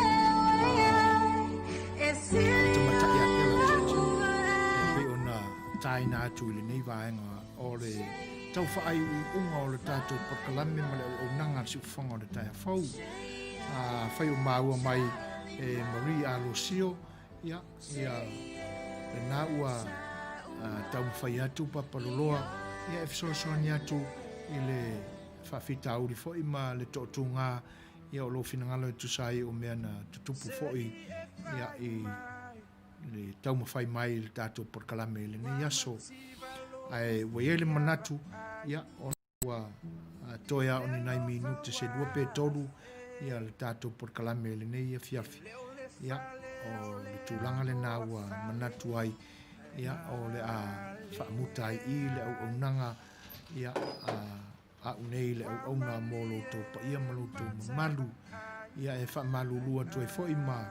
le tamaitai Atela Churchill e pei ona taina atu i lenei vaega o le tau faaiuiuga o le tatou polokalame ma le auaunaga a le siufofoga o le taeao fou. Afai o maua mai e Marie Alosio, ia, ia lena ua taumafai atu Papaloloa ia e fesoasoani atu i le faafitauli foi ma le toatuga ia o lou finagalo e tusa ai o mea na tutupu foi ia i le taumafai mai i le tatou polokalame i lenei aso. Ae ua i ai le manatu ia ona ua toe lava o ni nai minute se 2 pe 3 ia le tatou polokalame i lenei afiafi. Ia o le tulaga lena ua manatu ai ia o le a faamuta ai i le auaunaga ia a a'u nei le auauna mo lo outou paia ma lo outou mamalu. Ia e faamalulu atu ai foi ma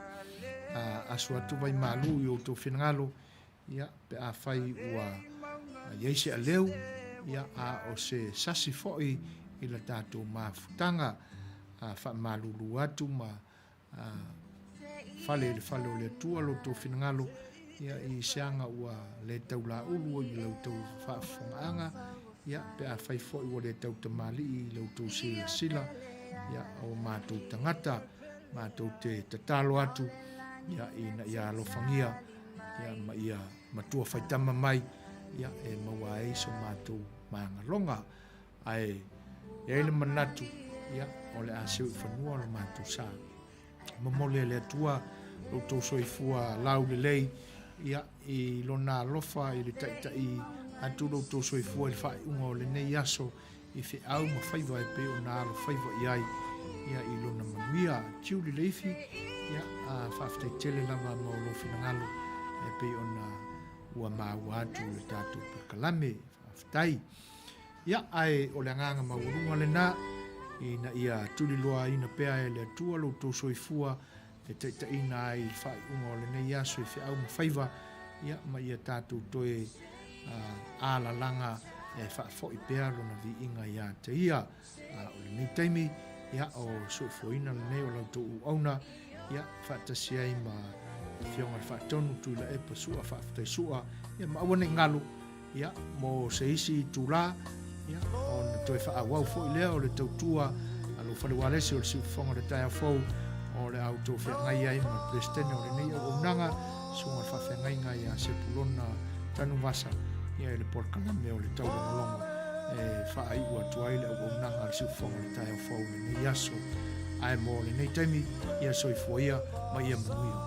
aso atu vaimalu i outou finagalo, ia, pe afai ua i ai se aleu, ia, a o se sasi foi i la tatou mafutaga. Faamalulu atu ma fale i le fale o le Atua lo outou finagalo, ia, i se aga ua le taulaulu i la outou faafofogaaga, ia, pe afai foi ua le tautamalii i la outou silasila, ia, o matou tagata, matou te tatalo atu, ia, ina ia alofagia, ia, ma ia matua faitama mai, ia, e maua ai so matou magaloga. Ae i ai le manatu, ia, o le a seu i fanua lo matou sa. Momoli e le Atua lo outou soifua laulelei, ia, i Lona alofa i le taita'i atu lo outou soifua i le faaiuga o lenei aso i feau ma faiva e pei ona alofaiva i ai, ia, i Lona manuia. Tiuli Leifi, ia, a faafetai tele lava mo lou finagalo e pei ona ua maua atu i le tatou polokalame. Faafetai. Ia, ae o le agaga maualuga lena, ina ia tuliloaina pea e le Atua lo outou soifua e taitaiina ai i le faaiuga o lenei aso i feau ma faiva, ia, ma ia tatou toe alalaga e faafoi pea Lona viiga ia te Ia. A o lenei taimi, ia, o le soifuaina lenei o la outou auauna, ia, faatasi ai ma le Afioga i le Faatonu Tuilaepa Sua Faafetai Sua, ia, ma aua ne i galo, Ia, mo se isi itulā, ia, ona toe faaauau foi lea o le tautua a lou fale ualesi o le Siufofoga o le Taeao Fou, o le a outou feagai ai ma le Peresetene o lenei auaunaga, Susuga i le Faafeagaiga ia Sepulona Tanuvasa, ia i le polokalame o le taulogologo e faaiu atu ai le auaunaga a le Siufofoga o le Taeao Fou i lenei aso. Ae mo lenei taimi, ia soifua ia ma ia manuia.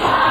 Ia.